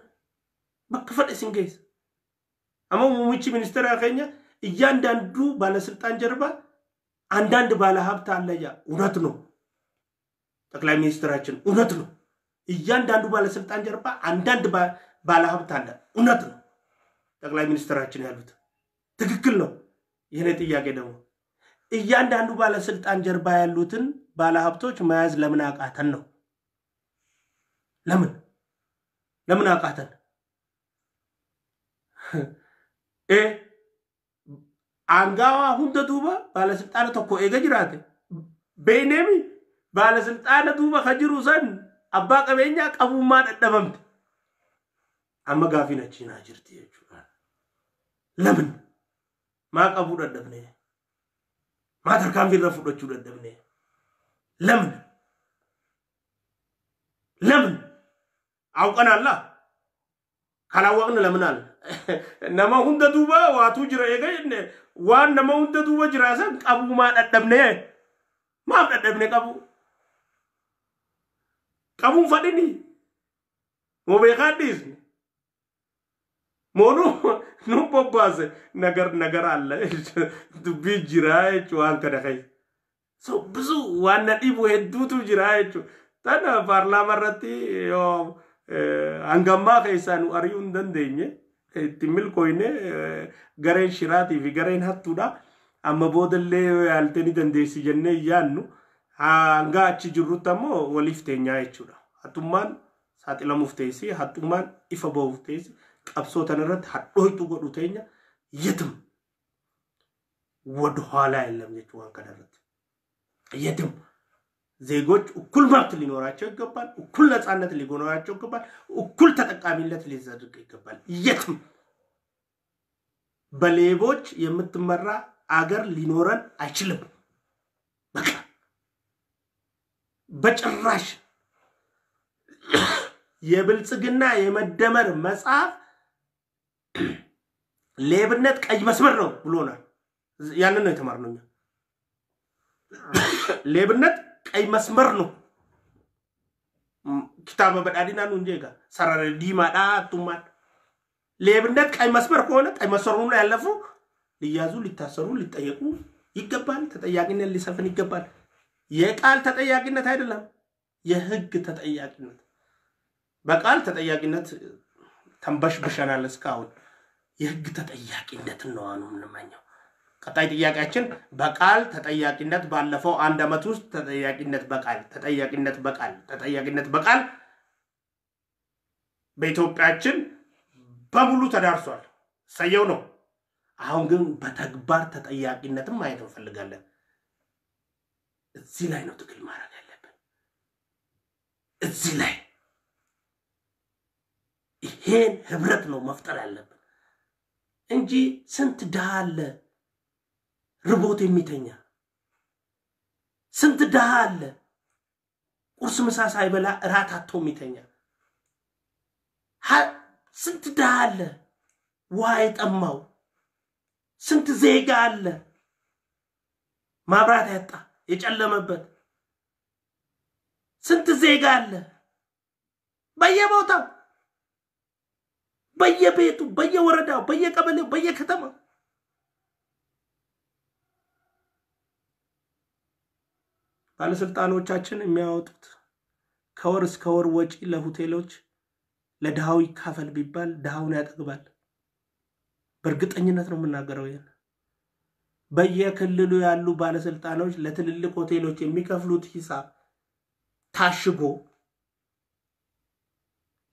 Bakka fadhe sin geessa. Amma muummichi ministeera keenya እያንዳንዱ ባለስልጣን ጀርባ አንዳንድ ባለሀብት አለ። ያ እውነት ነው። ጠቅላይ ሚኒስትራችን እውነት ነው። እያንዳንዱ ባለስልጣን ጀርባ አንዳንድ ባለሀብት አለ። እውነት ነው። ጠቅላይ ሚኒስትራችን ያሉት ትክክል ነው። የኔ ጥያቄ ደግሞ እያንዳንዱ ባለስልጣን ጀርባ ያሉትን ባለሀብቶች መያዝ ለምን አቃተን ነው? ለምን አቃተን? እ Aangawa hunda duuba baalasilxaana tokko eega jiraate, beeyneemi baalasilxaana duuba ka jiru san abbaa qabeenyaa qabummaa dadhabamte. Amma gaafiin achiinaa jirti jechuudha. ለምን maa qabuu dadhabne? Maa tarkaanfii irra fudhachuu dadhabne? ለምን ለምን አውቀናላ? ካላወቅን ለምን አለ nama hunda duuba waatu jira eega jenne, waan nama hunda duuba jira san qabuu maa dadhabne? Maaf dadhabne qabu? Qabuun fadhini moo beekaa dhiisne moo nu bobbaase? ነገር ነገር አለ, dubbii jira jechuu waan kana keessa. So ብዙ waan na dhibu hedduutu jira jechuudha. Tana paarlaamaa irratti yoo hangammaa keessaa nu ari'uu hin dandeenye, itti milkooyne, gareen shiraatii fi gareen hattuudha. Amma boodallee yoo yaaltee ni dandeessi jennee yaannu, hanga achi jirrutti ammoo waliif teenyaa jechuudha. Hattummaan saaxilamuuf teessi, hattummaan ifa bahuuf teessi, qabsoo tanarratti hadhooytu godhu teenya የትም ወደኋላ የለም jechuu waan kanarratti. የትም ዜጎች እኩል መብት ሊኖራቸው ይገባል። እኩል ነፃነት ሊኖራቸው ይገባል። እኩል ተጠቃሚነት ሊዘርግ ይገባል። የትም በሌቦች የምትመራ አገር ሊኖረን አይችልም። በቃ በጭራሽ። የብልጽግና የመደመር መጽሐፍ ሌብነት ቀይ መስመር ነው ብሎናል። ያንን ነው የተማርነው እኛ። ሌብነት ቀይ መስመር ነው። Kitaaba badhaadhinaa nuun jeega sarara diimaadha hattummaan. ሌብነት ቀይ መስመር ከሆነ ቀይ መስመሩን ላይ ያለፉ ሊያዙ፣ ሊታሰሩ፣ ሊጠየቁ ይገባል። ተጠያቂነት ሊሰፍን ይገባል። የቃል ተጠያቂነት አይደለም፣ የህግ ተጠያቂነት። በቃል ተጠያቂነት ተንበሽብሸናል እስካሁን። የህግ ተጠያቂነትን ነው አሁን የምንመኘው። ቀጣይ ጥያቄያችን በቃል ተጠያቂነት፣ ባለፈው አንድ ዓመት ውስጥ ተጠያቂነት በቃል፣ ተጠያቂነት በቃል፣ ተጠያቂነት በቃል በኢትዮጵያችን በሙሉ ተዳርሷል። ሰየው ነው። አሁን ግን በተግባር ተጠያቂነትም ማየት እንፈልጋለን። እዚህ ላይ ነው ትግል ማድረግ ያለብን። እዚህ ላይ ይሄን ህብረት ነው መፍጠር ያለብን እንጂ ስንት ድሃ አለ ርቦት የሚተኛ፣ ስንት ድሃ አለ ቁርስ ምሳ ሳይበላ እራት አጥቶ የሚተኛ፣ ስንት ድሃ አለ ውሃ የጠማው፣ ስንት ዜጋ አለ ማብራት ያጣ የጨለመበት፣ ስንት ዜጋ አለ በየቦታው፣ በየቤቱ፣ በየወረዳው፣ በየቀበሌው፣ በየከተማው። ባለስልጣኖቻችን የሚያወጡት ከወር እስከ ወር ወጪ ለሆቴሎች ለድሃው ይካፈል ቢባል ድሃውን ያጠግባል። በእርግጠኝነት ነው የምናገረው። ይሄን በየክልሉ ያሉ ባለስልጣኖች ለትልልቅ ሆቴሎች የሚከፍሉት ሂሳብ ታሽጎ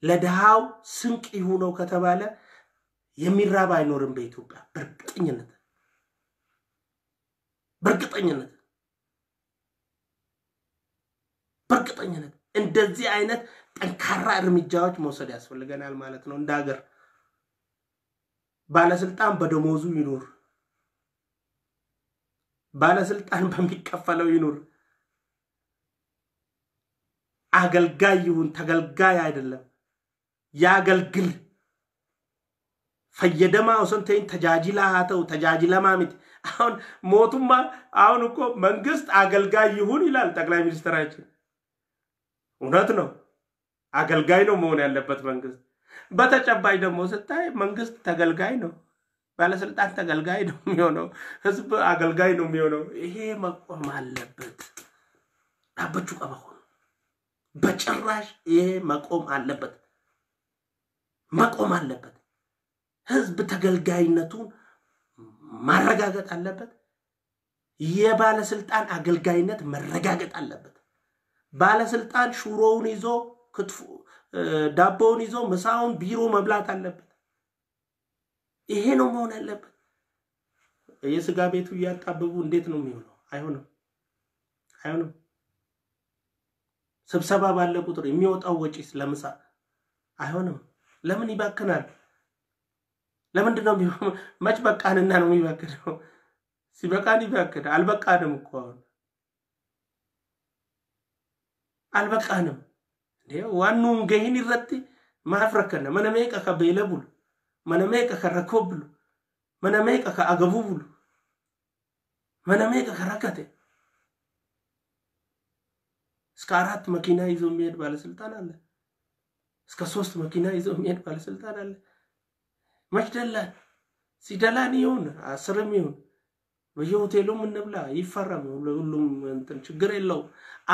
ለድሃው ስንቅ ይሁነው ከተባለ የሚራብ አይኖርም በኢትዮጵያ። በእርግጠኝነት፣ በእርግጠኝነት፣ በእርግጠኝነት እንደዚህ አይነት ጠንካራ እርምጃዎች መውሰድ ያስፈልገናል ማለት ነው። እንደ ሀገር ባለስልጣን በደሞዙ ይኑር፣ ባለስልጣን በሚከፈለው ይኑር፣ አገልጋይ ይሁን፣ ተገልጋይ አይደለም። ያገልግል። Fayyadamaa osoo hin ta'in tajaajilaa haa ta'u, tajaajilamaa miti። አሁን ሞቱማ አሁን እኮ መንግስት አገልጋይ ይሁን ይላል ጠቅላይ ሚኒስትራችን። እውነት ነው፣ አገልጋይ ነው መሆን ያለበት መንግስት። በተጨባጭ ደግሞ ስታይ መንግስት ተገልጋይ ነው፣ ባለስልጣን ተገልጋይ ነው የሚሆነው፣ ህዝብ አገልጋይ ነው የሚሆነው። ይሄ መቆም አለበት። Dhaabbachuu qaba ሆኖ በጭራሽ ይሄ መቆም አለበት፣ መቆም አለበት። ህዝብ ተገልጋይነቱን ማረጋገጥ አለበት። የባለስልጣን አገልጋይነት መረጋገጥ አለበት። ባለስልጣን ሹሮውን ይዞ፣ ክትፎ ዳቦውን ይዞ ምሳውን ቢሮ መብላት አለበት። ይሄ ነው መሆን ያለበት። የስጋ ቤቱ እያጣበቡ እንዴት ነው የሚሆነው? አይሆንም፣ አይሆንም። ስብሰባ ባለ ቁጥር የሚወጣው ወጪ ለምሳ አይሆንም። ለምን ይባክናል? ለምንድን ነው? መች በቃንና ነው የሚባክነው? ሲበቃን ይባክን። አልበቃንም እኮ፣ አሁን አልበቃንም። Waan nuun gahin irratti maaf rakkanna? Mana meeqa ka beela bulu, mana meeqa ka rakkoo bulu, mana meeqa ka agabuu bulu, mana meeqa ka rakkate። እስከ 4 መኪና ይዞ የሚሄድ ባለስልጣን አለ። እስከ 3 መኪና ይዞ የሚሄድ ባለስልጣን አለ። መች ደላን? ሲደላን ይሁን 10ም ይሁን በየሆቴሉም እንብላ፣ ይፈረም፣ ሁሉም እንትን ችግር የለው።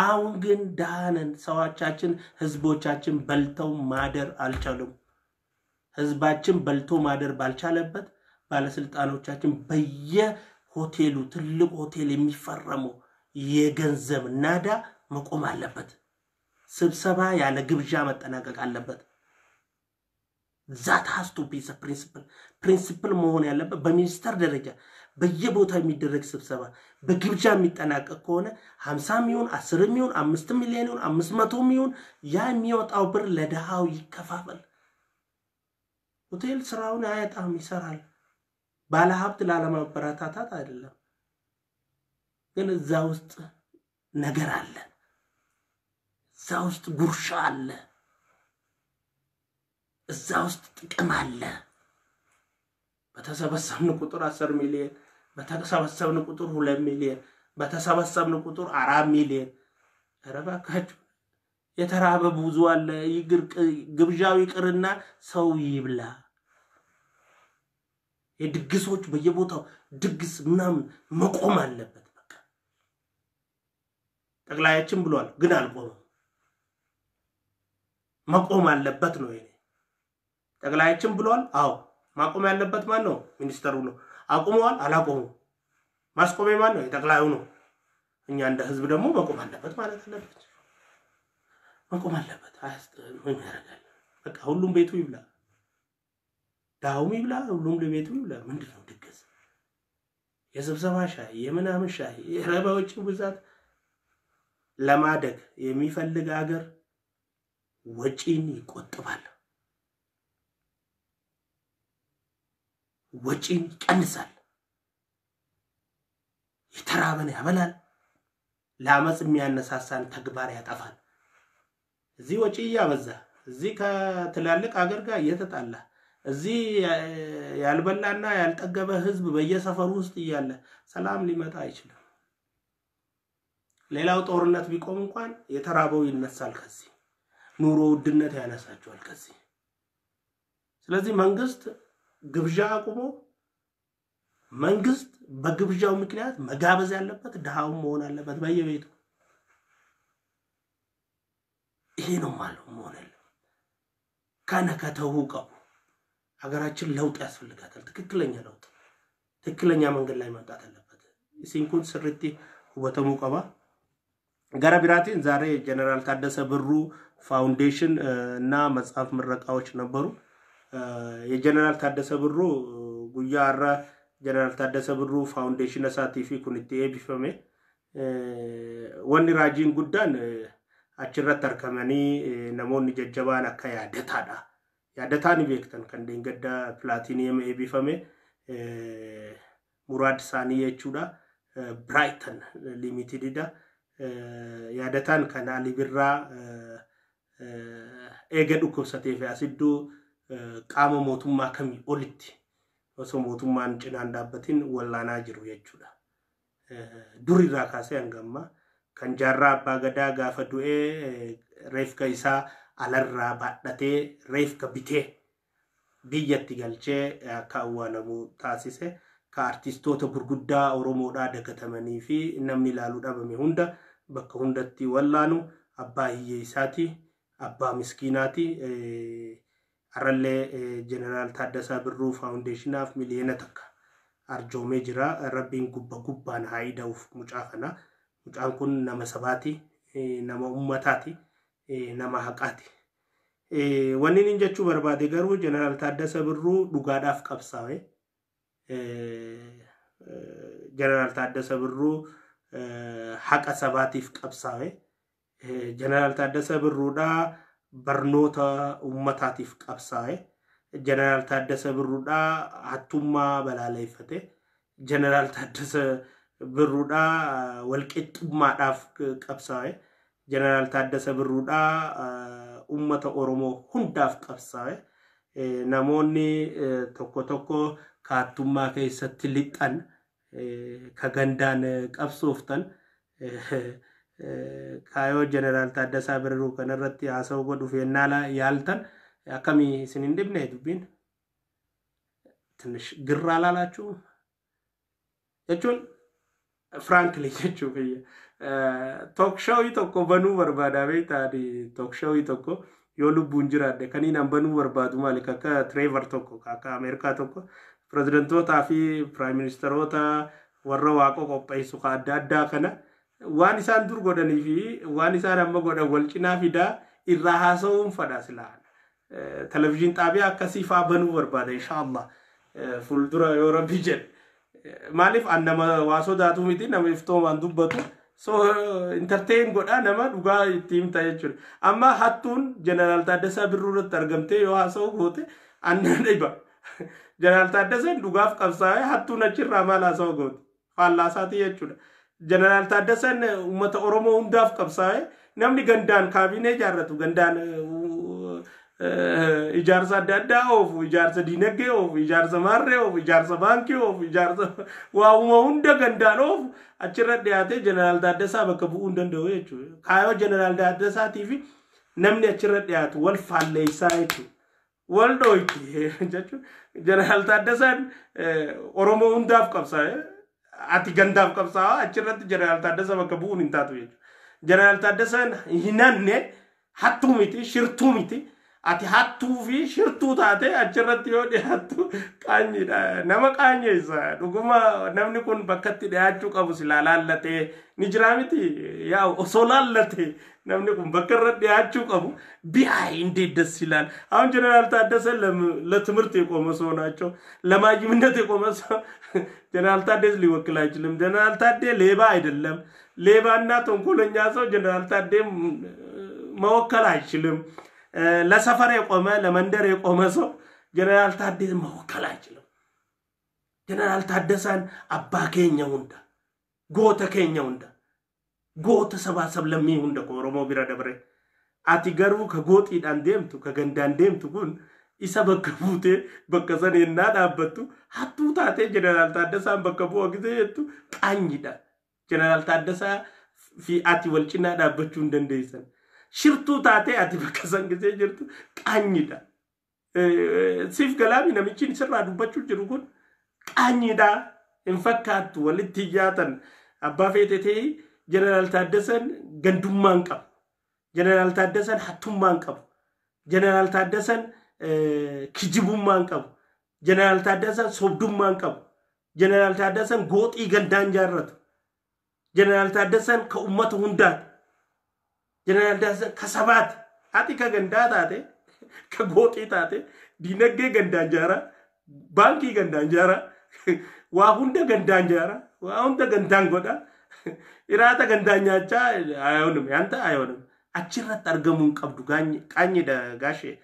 አሁን ግን ደሃ ነን። ሰዎቻችን ህዝቦቻችን በልተው ማደር አልቻሉም። ህዝባችን በልቶ ማደር ባልቻለበት ባለስልጣኖቻችን በየሆቴሉ ትልቅ ሆቴል የሚፈረመው የገንዘብ ናዳ መቆም አለበት። ስብሰባ ያለ ግብዣ መጠናቀቅ አለበት። That has to be principle። Principle መሆን ያለበት በሚኒስተር ደረጃ በየቦታው የሚደረግ ስብሰባ በግብዣ የሚጠናቀቅ ከሆነ 50ም ይሁን 10ም ይሁን 5 ሚሊዮን ይሁን 500ም ይሁን ያ የሚወጣው ብር ለድሃው ይከፋፈል። ሆቴል ስራውን አያጣም፣ ይሰራል። ባለሀብት ላለማበረታታት አይደለም፣ ግን እዛ ውስጥ ነገር አለ፣ እዛ ውስጥ ጉርሻ አለ፣ እዛ ውስጥ ጥቅም አለ። በተሰበሰብን ቁጥር 10 ሚሊዮን፣ በተሰበሰብን ቁጥር 2 ሚሊዮን፣ በተሰበሰብን ቁጥር 4 ሚሊዮን። ኧረ እባካችሁ የተራበ ብዙ አለ። ግብዣው ይቅርና ሰው ይብላ። የድግሶች በየቦታው ድግስ ምናምን መቆም አለበት። በቃ ጠቅላያችን ብሏል፣ ግን አልቆምም። መቆም አለበት ነው የኔ። ጠቅላያችን ብሏል። አዎ፣ ማቆም ያለበት ማን ነው? ሚኒስተሩ ነው። አቁመዋል? አላቆሙም። ማስቆም የማን ነው? የጠቅላዩ ነው። እኛ እንደ ህዝብ ደግሞ መቆም አለበት ማለት አለበት። መቆም አለበት። ምን ያደርጋል? በቃ ሁሉም ቤቱ ይብላ፣ ድሃውም ይብላ፣ ሁሉም ለቤቱ ይብላ። ምንድን ነው ድግስ? የስብሰባ ሻይ፣ የምናምን ሻይ፣ የረባ ወጪው ብዛት። ለማደግ የሚፈልግ አገር ወጪን ይቆጥባል፣ ወጪን ይቀንሳል፣ የተራበን ያበላል፣ ለአመፅ የሚያነሳሳን ተግባር ያጠፋል። እዚህ ወጪ እያበዛ፣ እዚህ ከትላልቅ አገር ጋር እየተጣላ፣ እዚህ ያልበላና ያልጠገበ ህዝብ በየሰፈሩ ውስጥ እያለ ሰላም ሊመጣ አይችልም። ሌላው ጦርነት ቢቆም እንኳን የተራበው ይነሳል ከዚህ፣ ኑሮ ውድነት ያነሳቸዋል ከዚህ። ስለዚህ መንግስት ግብዣ አቁሞ፣ መንግስት በግብዣው ምክንያት መጋበዝ ያለበት ድሃውን መሆን አለበት በየቤቱ። ይሄ ነው ማለት መሆን ያለ ከነ ከተው ቀቡ። ሀገራችን ለውጥ ያስፈልጋታል። ትክክለኛ ለውጥ፣ ትክክለኛ መንገድ ላይ መምጣት አለበት። Isin kun sirriitti hubatamuu qaba. Gara biraatiin ዛሬ ጀነራል ታደሰ ብሩ ፋውንዴሽን እና መጽሐፍ ምረቃዎች ነበሩ። የጀነራል ታደሰ ብሩ guyyaa har'a ጀነራል ታደሰ ብሩ ፋውንዴሽን isaatii fi kun itti eebbifame. Wanni raajiin guddaan achirratti argamanii namoonni jajjabaan akka Yaadataadha. Yaadataa ni beektan, kan deenggadda platinum eebbifame Muraad isaanii jechuudha. Biraaytan Limitedidha. Yaadataan kan Ali Birraa eega dhukkubsatee fi asidduu qaama mootummaa kamii olitti osoo mootummaan cinaan dhaabbatin wallaanaa jiru jechuudha. Durirraa kaasee hanga ammaa kan Jaarraa Abbaa Gadaa gaafa du'ee reefka isaa alarraa baadhatee, reefka bitee biyyatti galchee akka awwaalamu taasise, ka artistoota gurguddaa Oromoodhaa dagatamanii fi namni ilaaluu dhabame hunda bakka hundatti wallaanu, abbaa hiyyeessaati, abbaa miskiinaati. Har'allee Jeneraal Taaddasaa Birruu Faawundeeshinaaf 1 miliyoona arjoomee jira. Rabbiin gubba gubbaan haa ida'uuf mucaa kana. Mucaan kun nama sabaati, nama ummataati, nama haqaati. Wanni inni jechuu barbaade garuu Jeneraal Taaddasa Birruu dhugaadhaaf qabsaa'e. Jeneraal Taaddasa Birruu haqa sabaatiif qabsaa'e. Jeneraal Taaddasa Birruudhaa barnoota ummataatiif qabsaa'e. Jeneraal Taaddasa Birruudhaa hattummaa balaaleffate. Jeneraal Taaddasa Birruudhaa walqixxummaadhaaf qabsaa'e. Jeneraal Taaddasa Birruudhaa ummata Oromoo hundaaf qabsaa'e. Namoonni tokko tokko kaattummaa keessatti lixan, ka gandaan qabsooftan, kaayoo Jeneraal Taaddasaa Birruu kanarratti haasa'uu godhuuf yennaa yaaltan akkamii isin hin dhibne? Dubbiin ትንሽ ግር አላላችሁም? Jechuun frankly jechuu kiyya. Talk showii tokko banuu barbaada beektaani. Talk showii tokko yoo lubbuun jiraadhe kaniin an banuu barbaadu maali? Akka Trevor tokko, akka Ameerikaa tokko, pireezidantootaa fi prime ministeroota warra waaqa qopheessu ka adda addaa kana waan isaan dur godhanii fi waan isaan amma godhan wal cinaa fidaa irraa haasa'uun fadha silaa. Televizyiin xaabiyaa akkasii faa banuu barbaada inshaallah fuuldura yoo Rabbi jedhe. Maaliif an nama waa sodaatu miti, nama iftoomaan dubbatu. So entertain godhaa, nama dhugaa itti himta jechuudha. Amma hattuun Jeneraal Taaddasaa Birruu irratti argamtee yoo haasa'u goote anna dhiba. Jeneraal Taaddasaan dhugaaf qabsaa'ee hattuun achirraa maal haasa'u goote? Faallaasaati jechuudha. Jeneraal Taaddasaan uummata Oromoo hundaaf qabsaa'ee, namni gandaan kaabinee ijaarratu, gandaan ijaarsa adda addaa oofu, ijaarsa diinagdee oofu, ijaarsa maarree oofu, ijaarsa baankii oofu, ijaarsa waa'uma hunda gandaan oofu achirra dhiyaatee Jeneraal Taaddasaa bakka bu'uu hin danda'u jechuudha. Kaayoo Jeneraal Taaddasaatii fi namni achirra dhiyaatu wal faalleessaa jechuudha. Wal dhooyti jechuudha. Jeneraal Taaddasaan Oromoo hundaaf qabsaa'e. Ati gandaaf qabsaa'aa achirratti Jeneraal Taaddasaa bakka bu'uun hin taatu jechuudha. Jeneraal Taaddasaan hin hanne, hattuu miti, shirtuu miti. Ati hattuu fi shirtuu taate achirratti yoo dhiyaattu qaanyiidha. Nama qaanyeessa. Dhuguma namni kun bakkatti dhiyaachuu qabu silaa laallatee ni jiraa miti. Yaa osoo laallatee namni kun bakka irra dhiyaachuu qabu ቢያይ እንዴት ደስ ይላል። አሁን ጀነራል ታደሰ ለትምህርት የቆመ ሰው ናቸው። ለማይምነት የቆመ ሰው ጀነራል ታደሰ ሊወክል አይችልም። ጀነራል ታዴ ሌባ አይደለም። ሌባና ተንኮለኛ ሰው ጀነራል ታዴ መወከል አይችልም። ለሰፈር የቆመ፣ ለመንደር የቆመ ሰው ጀነራል ታዴ መወከል አይችልም። ጀነራል ታደሰን abbaa keenya hunda, goota keenya hunda, goota sabaa sablammii hunda ko Oromoo bira dabre. Ati garuu ka gooxiidhaan deemtu, ka gandaan deemtu kun isa bakka buutee bakka san yennaa dhaabbattu, hattuu taatee Jeneraal Taaddasaan bakka bu'a gisee jettu qaanyidha. Jeneraal Taaddasaa fi ati wal cinaa dhaabbachuu hin dandeessan. Shirtuu taatee ati bakka san gisee jirtu qaanyidha. Siif galaami namichi sirraa dubbachuu jiru kun qaanyidha. Hin fakkaattu, walitti hiyyaatan abbaa feete ta'ee Jeneraal Taaddasan gandummaa hin qabu. Jeneraal Taaddasan hattummaa hin qabu. Jeneraal Taaddasan kijibummaa hin qabu. Jeneraal Taaddasan sobdummaa hin qabu. Jeneraal Taaddasan gooxii gandaan jaarratu. Jeneraal Taaddasan ka ummata hundaati. Jeneraal Taaddasan ka sabaati. Ati ka gandaa taate, ka gooxii taate, diinagdee gandaan jaaraa, baankii gandaan jaaraa, waa hunda gandaan jaaraa, waa hunda gandaan godhaa. Iraata gandaan nyaachaa አይሆንም, ያንተ አይሆንም። Achirratti argamuu hin qabdu, qaanyidha gaashee.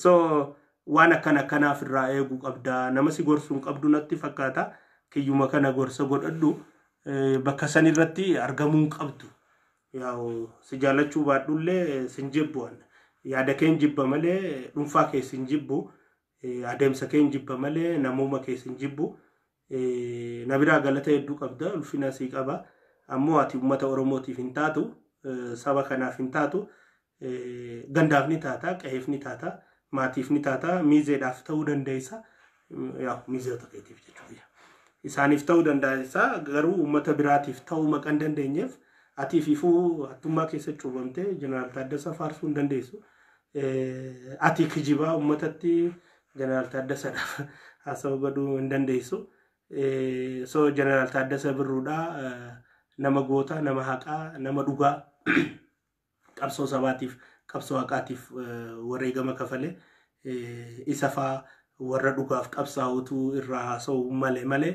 So waan akkana akkanaaf irraa eeguu qabda. Nama si gorsuu hin qabdu natti fakkaata. Kiyyuma kana gorsa godhadhu. Bakka san irratti argamuu hin qabdu. Yaa'u si jaallachuu baadhullee sin jibbu. Yaada kee hin jibba malee dhuunfaa kee sin jibbu. Adeemsa kee hin jibba malee namuma kee sin jibbu. Na biraa galata hedduu qabda, ulfina sii qaba. Ammoo ati uummata Oromootiif hin taatu, saba kanaaf hin taatu, gandaaf ni taata, qe'eef ni taata, maatiif ni taata, miizeedhaaf ta'uu dandeessa. Yaa miizeota keetiif jechuudha. Isaaniif ta'uu dandeessa, garuu uummata biraatiif ta'uu maqaa hin dandeenyeef ati ififuu hattummaa keessa cuubamtee Jeneraal Taaddasaa faarsuu hin dandeessu. Ati kijibaa uummatatti Jeneraal Taaddasaadhaaf haasawaa godhuu hin dandeessu. So Jeneraal Taaddasa Birruudhaa nama goota, nama haqaa, nama dhugaa, qabsoo sabaatiif, qabsoo haqaatiif wareegama kafale, isa faa warra dhugaaf qabsaa'utu irraa haasa'u malee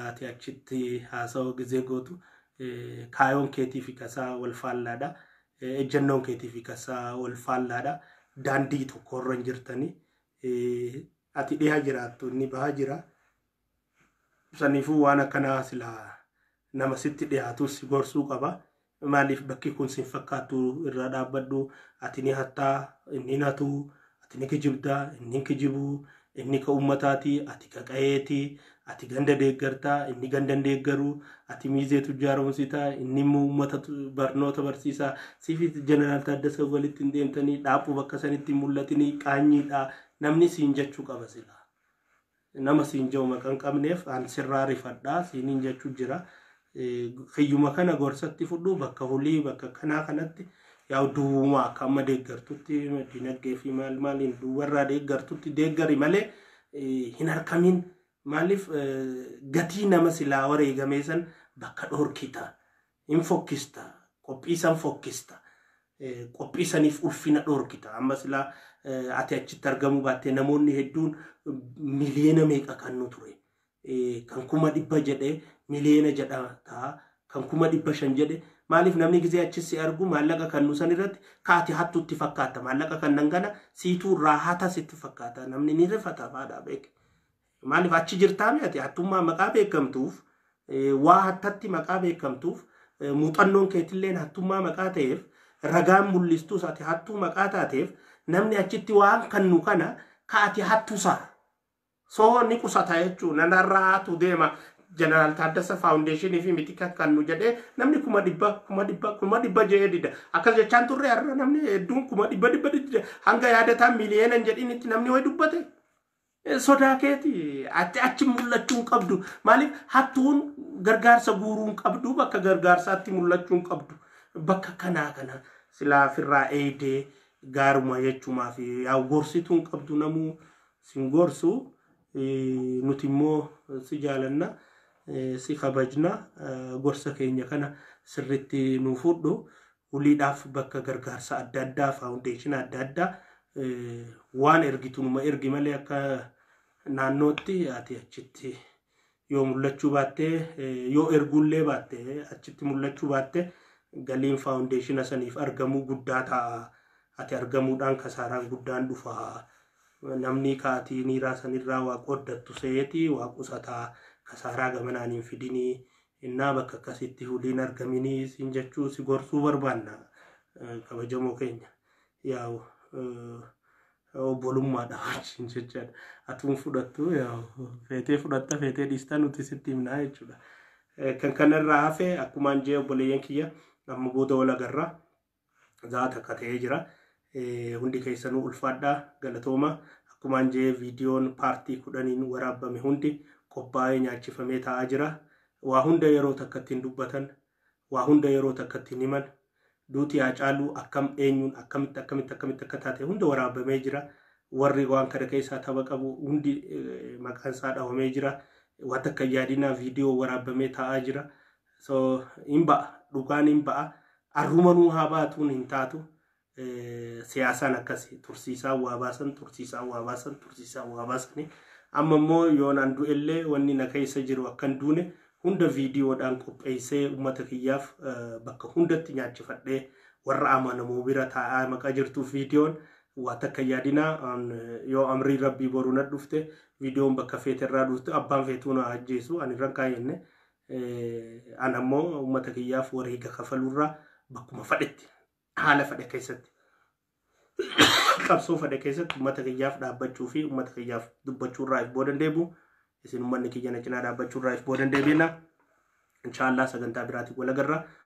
ati achitti haasa'u gizee gootu kaayoon keetii fi kasaa wal faallaadha. Ejjennoon keetii fi kasaa wal faallaadha. Daandii tokkorra hin jirtani. Ati dhiha jiraattu, inni baha jira. Saniifuu waan akkanaa silaa nama sitti dhiyaatus si gorsuu qaba. Maaliif bakki kun sin fakkaattu, irra dhaabbadhu, ati ni hattaa, inni hatu, ati ni kijibdaa, inni hin kijibuu, inni ka ummataati, ati ka qa'eeti, ati ganda deeggartaa, inni ganda hin deeggaruu, ati miizee tujjaaromsitaa, inni immoo ummata barnoota barsiisaa, siifi Jeneraal Taaddasa walitti hin deemtanii, dhaaphuu bakka sanitti hin mul'atinii, qaanyiidha, namni siin jechuu qaba silaa. Nama siin jiru maqaa hin qabneef an sirraa rifadhaa siiniin jechuu jira. Kiyyuma kana gorsatti fudhu, bakka hulii bakka kanaa kanatti yaa duwwuma akka amma deeggartutti dinagdee fi maal maaliin duwwarraa deeggartutti deeggari malee hin harkamin. Maaliif gatii nama silaa wareegamee san bakka dhoorkita, hin fokkista, qophii san fokkista, qophii saniif ulfina dhoorkita. Amma silaa ati achitti argamuu baattee namoonni hedduun miliyoona meeqa kan nu ture, kan 100,000 jedhee miliyoona jedha ta'a, kan 500,000 jedhe. Maaliif namni gizee achi si argu maallaqa kan nu san irratti kaati hattutti fakkaata, maallaqa kan nan kana siituu irraa hata sitti fakkaata, namni ni rifata faadhaa beeke. Maaliif achi jirtaa ati hattummaa maqaa beekamtuuf, waa hattatti maqaa beekamtuuf, muuxannoon keetilleen hattummaa maqaa ta'eef, ragaan mul'istus ati hattuu maqaa taateef, namni achitti waan kannu kana kaati hattusaa. Soo ni qusata jechuun nanarraa hatu deema Jeneraal Taaddasa Faawundeeshinii fi miti kan nu jedhee namni 100,000 100,000 100,000 jedhee dida. Akkas jechaan turre, har'a namni hedduun 100,000 dhibba dida. Hanga yaadataan miliyoona hin jedhinitti namni wayi dubbate. Sodaa keeti ati achi mul'achuu hin qabdu. Maaliif hattuun gargaarsa guuruu hin qabdu, bakka gargaarsaatti mul'achuu hin qabdu. Bakka kanaa kana silaa ofirraa eegdee Gaaruma jechuumaaf yaa gorsituun qabdu, namuu sin gorsu, nuti immoo si jaalanna, si kabajna, gorsa keenya kana sirritti nu fudhu. Uliidhaaf bakka gargaarsa adda addaa, foundation adda addaa waan ergitu numa ergi malee, akka naannootti ati achitti yoo mul'achuu baattee, yoo erguullee baatte, achitti mul'achuu baatte, galiin foundation saniif argamuu guddaa ta'a. Ati argamuudhaan kasaaraan guddaan dhufa. Namni kaatii niiraa sanirraa waa qooddattu seeti waa qusataa, kasaaraa gamanaan hin fidinii. Innaa bakka akkasitti huliin argaminii siin jechuu, si gorsuu barbaanna, kabajamoo keenya. Yaa'u obbolummaadha wajjin jechaadha. Atuun fudhattu, yaa'u feetee fudhatta, feetee dhiistaa, nuti sitti himnaa jechuudha. Kan kanarraa hafe, akkumaan jee, obboleeyyan kiyya, amma booda wal agarra. Zaata akka ta'ee jira. Hundi keessanuu ulfaadhaa, galatooma. Akkumaan jee, viidiyoon paartii 10n waraabame hundi qophaa'ee nyaachifamee taa'aa jira. Waa hunda yeroo takka ittiin dubbatan, waa hunda yeroo takka ittiin himan, duuti Haacaaluu akkam, eenyuun, akkamitti akkamitti akkamitti akka taate hunda waraabamee jira. Warri waan kana keessaa tapha qabu hundi maqaan isaa dhawamee jira. Waan takka yaadinaa, viidiyoo waraabamee taa'aa jira. So hin ba'a, dhugaan hin ba'a. Arrumanuu haa baatuun hin taatu. Siyaasaan akkasi tursiisaa waa baasan, tursiisaa waa baasan, tursiisaa waa baasanii. Amma immoo yoon an du'ellee, wanni na keessa jiru akkan duune hunda viidiyoodhaan qopheessee uummata kiyyaaf bakka hundatti nyaachifadhee warra amanamoo bira taa'aa maqaa jirtuuf viidiyoon, waa takka yaadinaa. Yoo amrii rabbii boruu na dhufte, viidiyoon bakka feeterraa dhufte, abbaan feetuu na ajjeesu ani irran kaayenne. An ammoo uummata kiyyaaf wareega kafaluurraa bakkuma fadhetti, haala fadhe keessatti, qabsoo fadhe keessatti uummata kiyyaaf dhaabbachuu fi uummata kiyyaaf dubbachuurraa if boodan deebi'u. Isin uummanni kiyya na cinaa dhaabbachuurraa if boodan deebiina. Inshaallah sagantaa biraatiin wal agarra.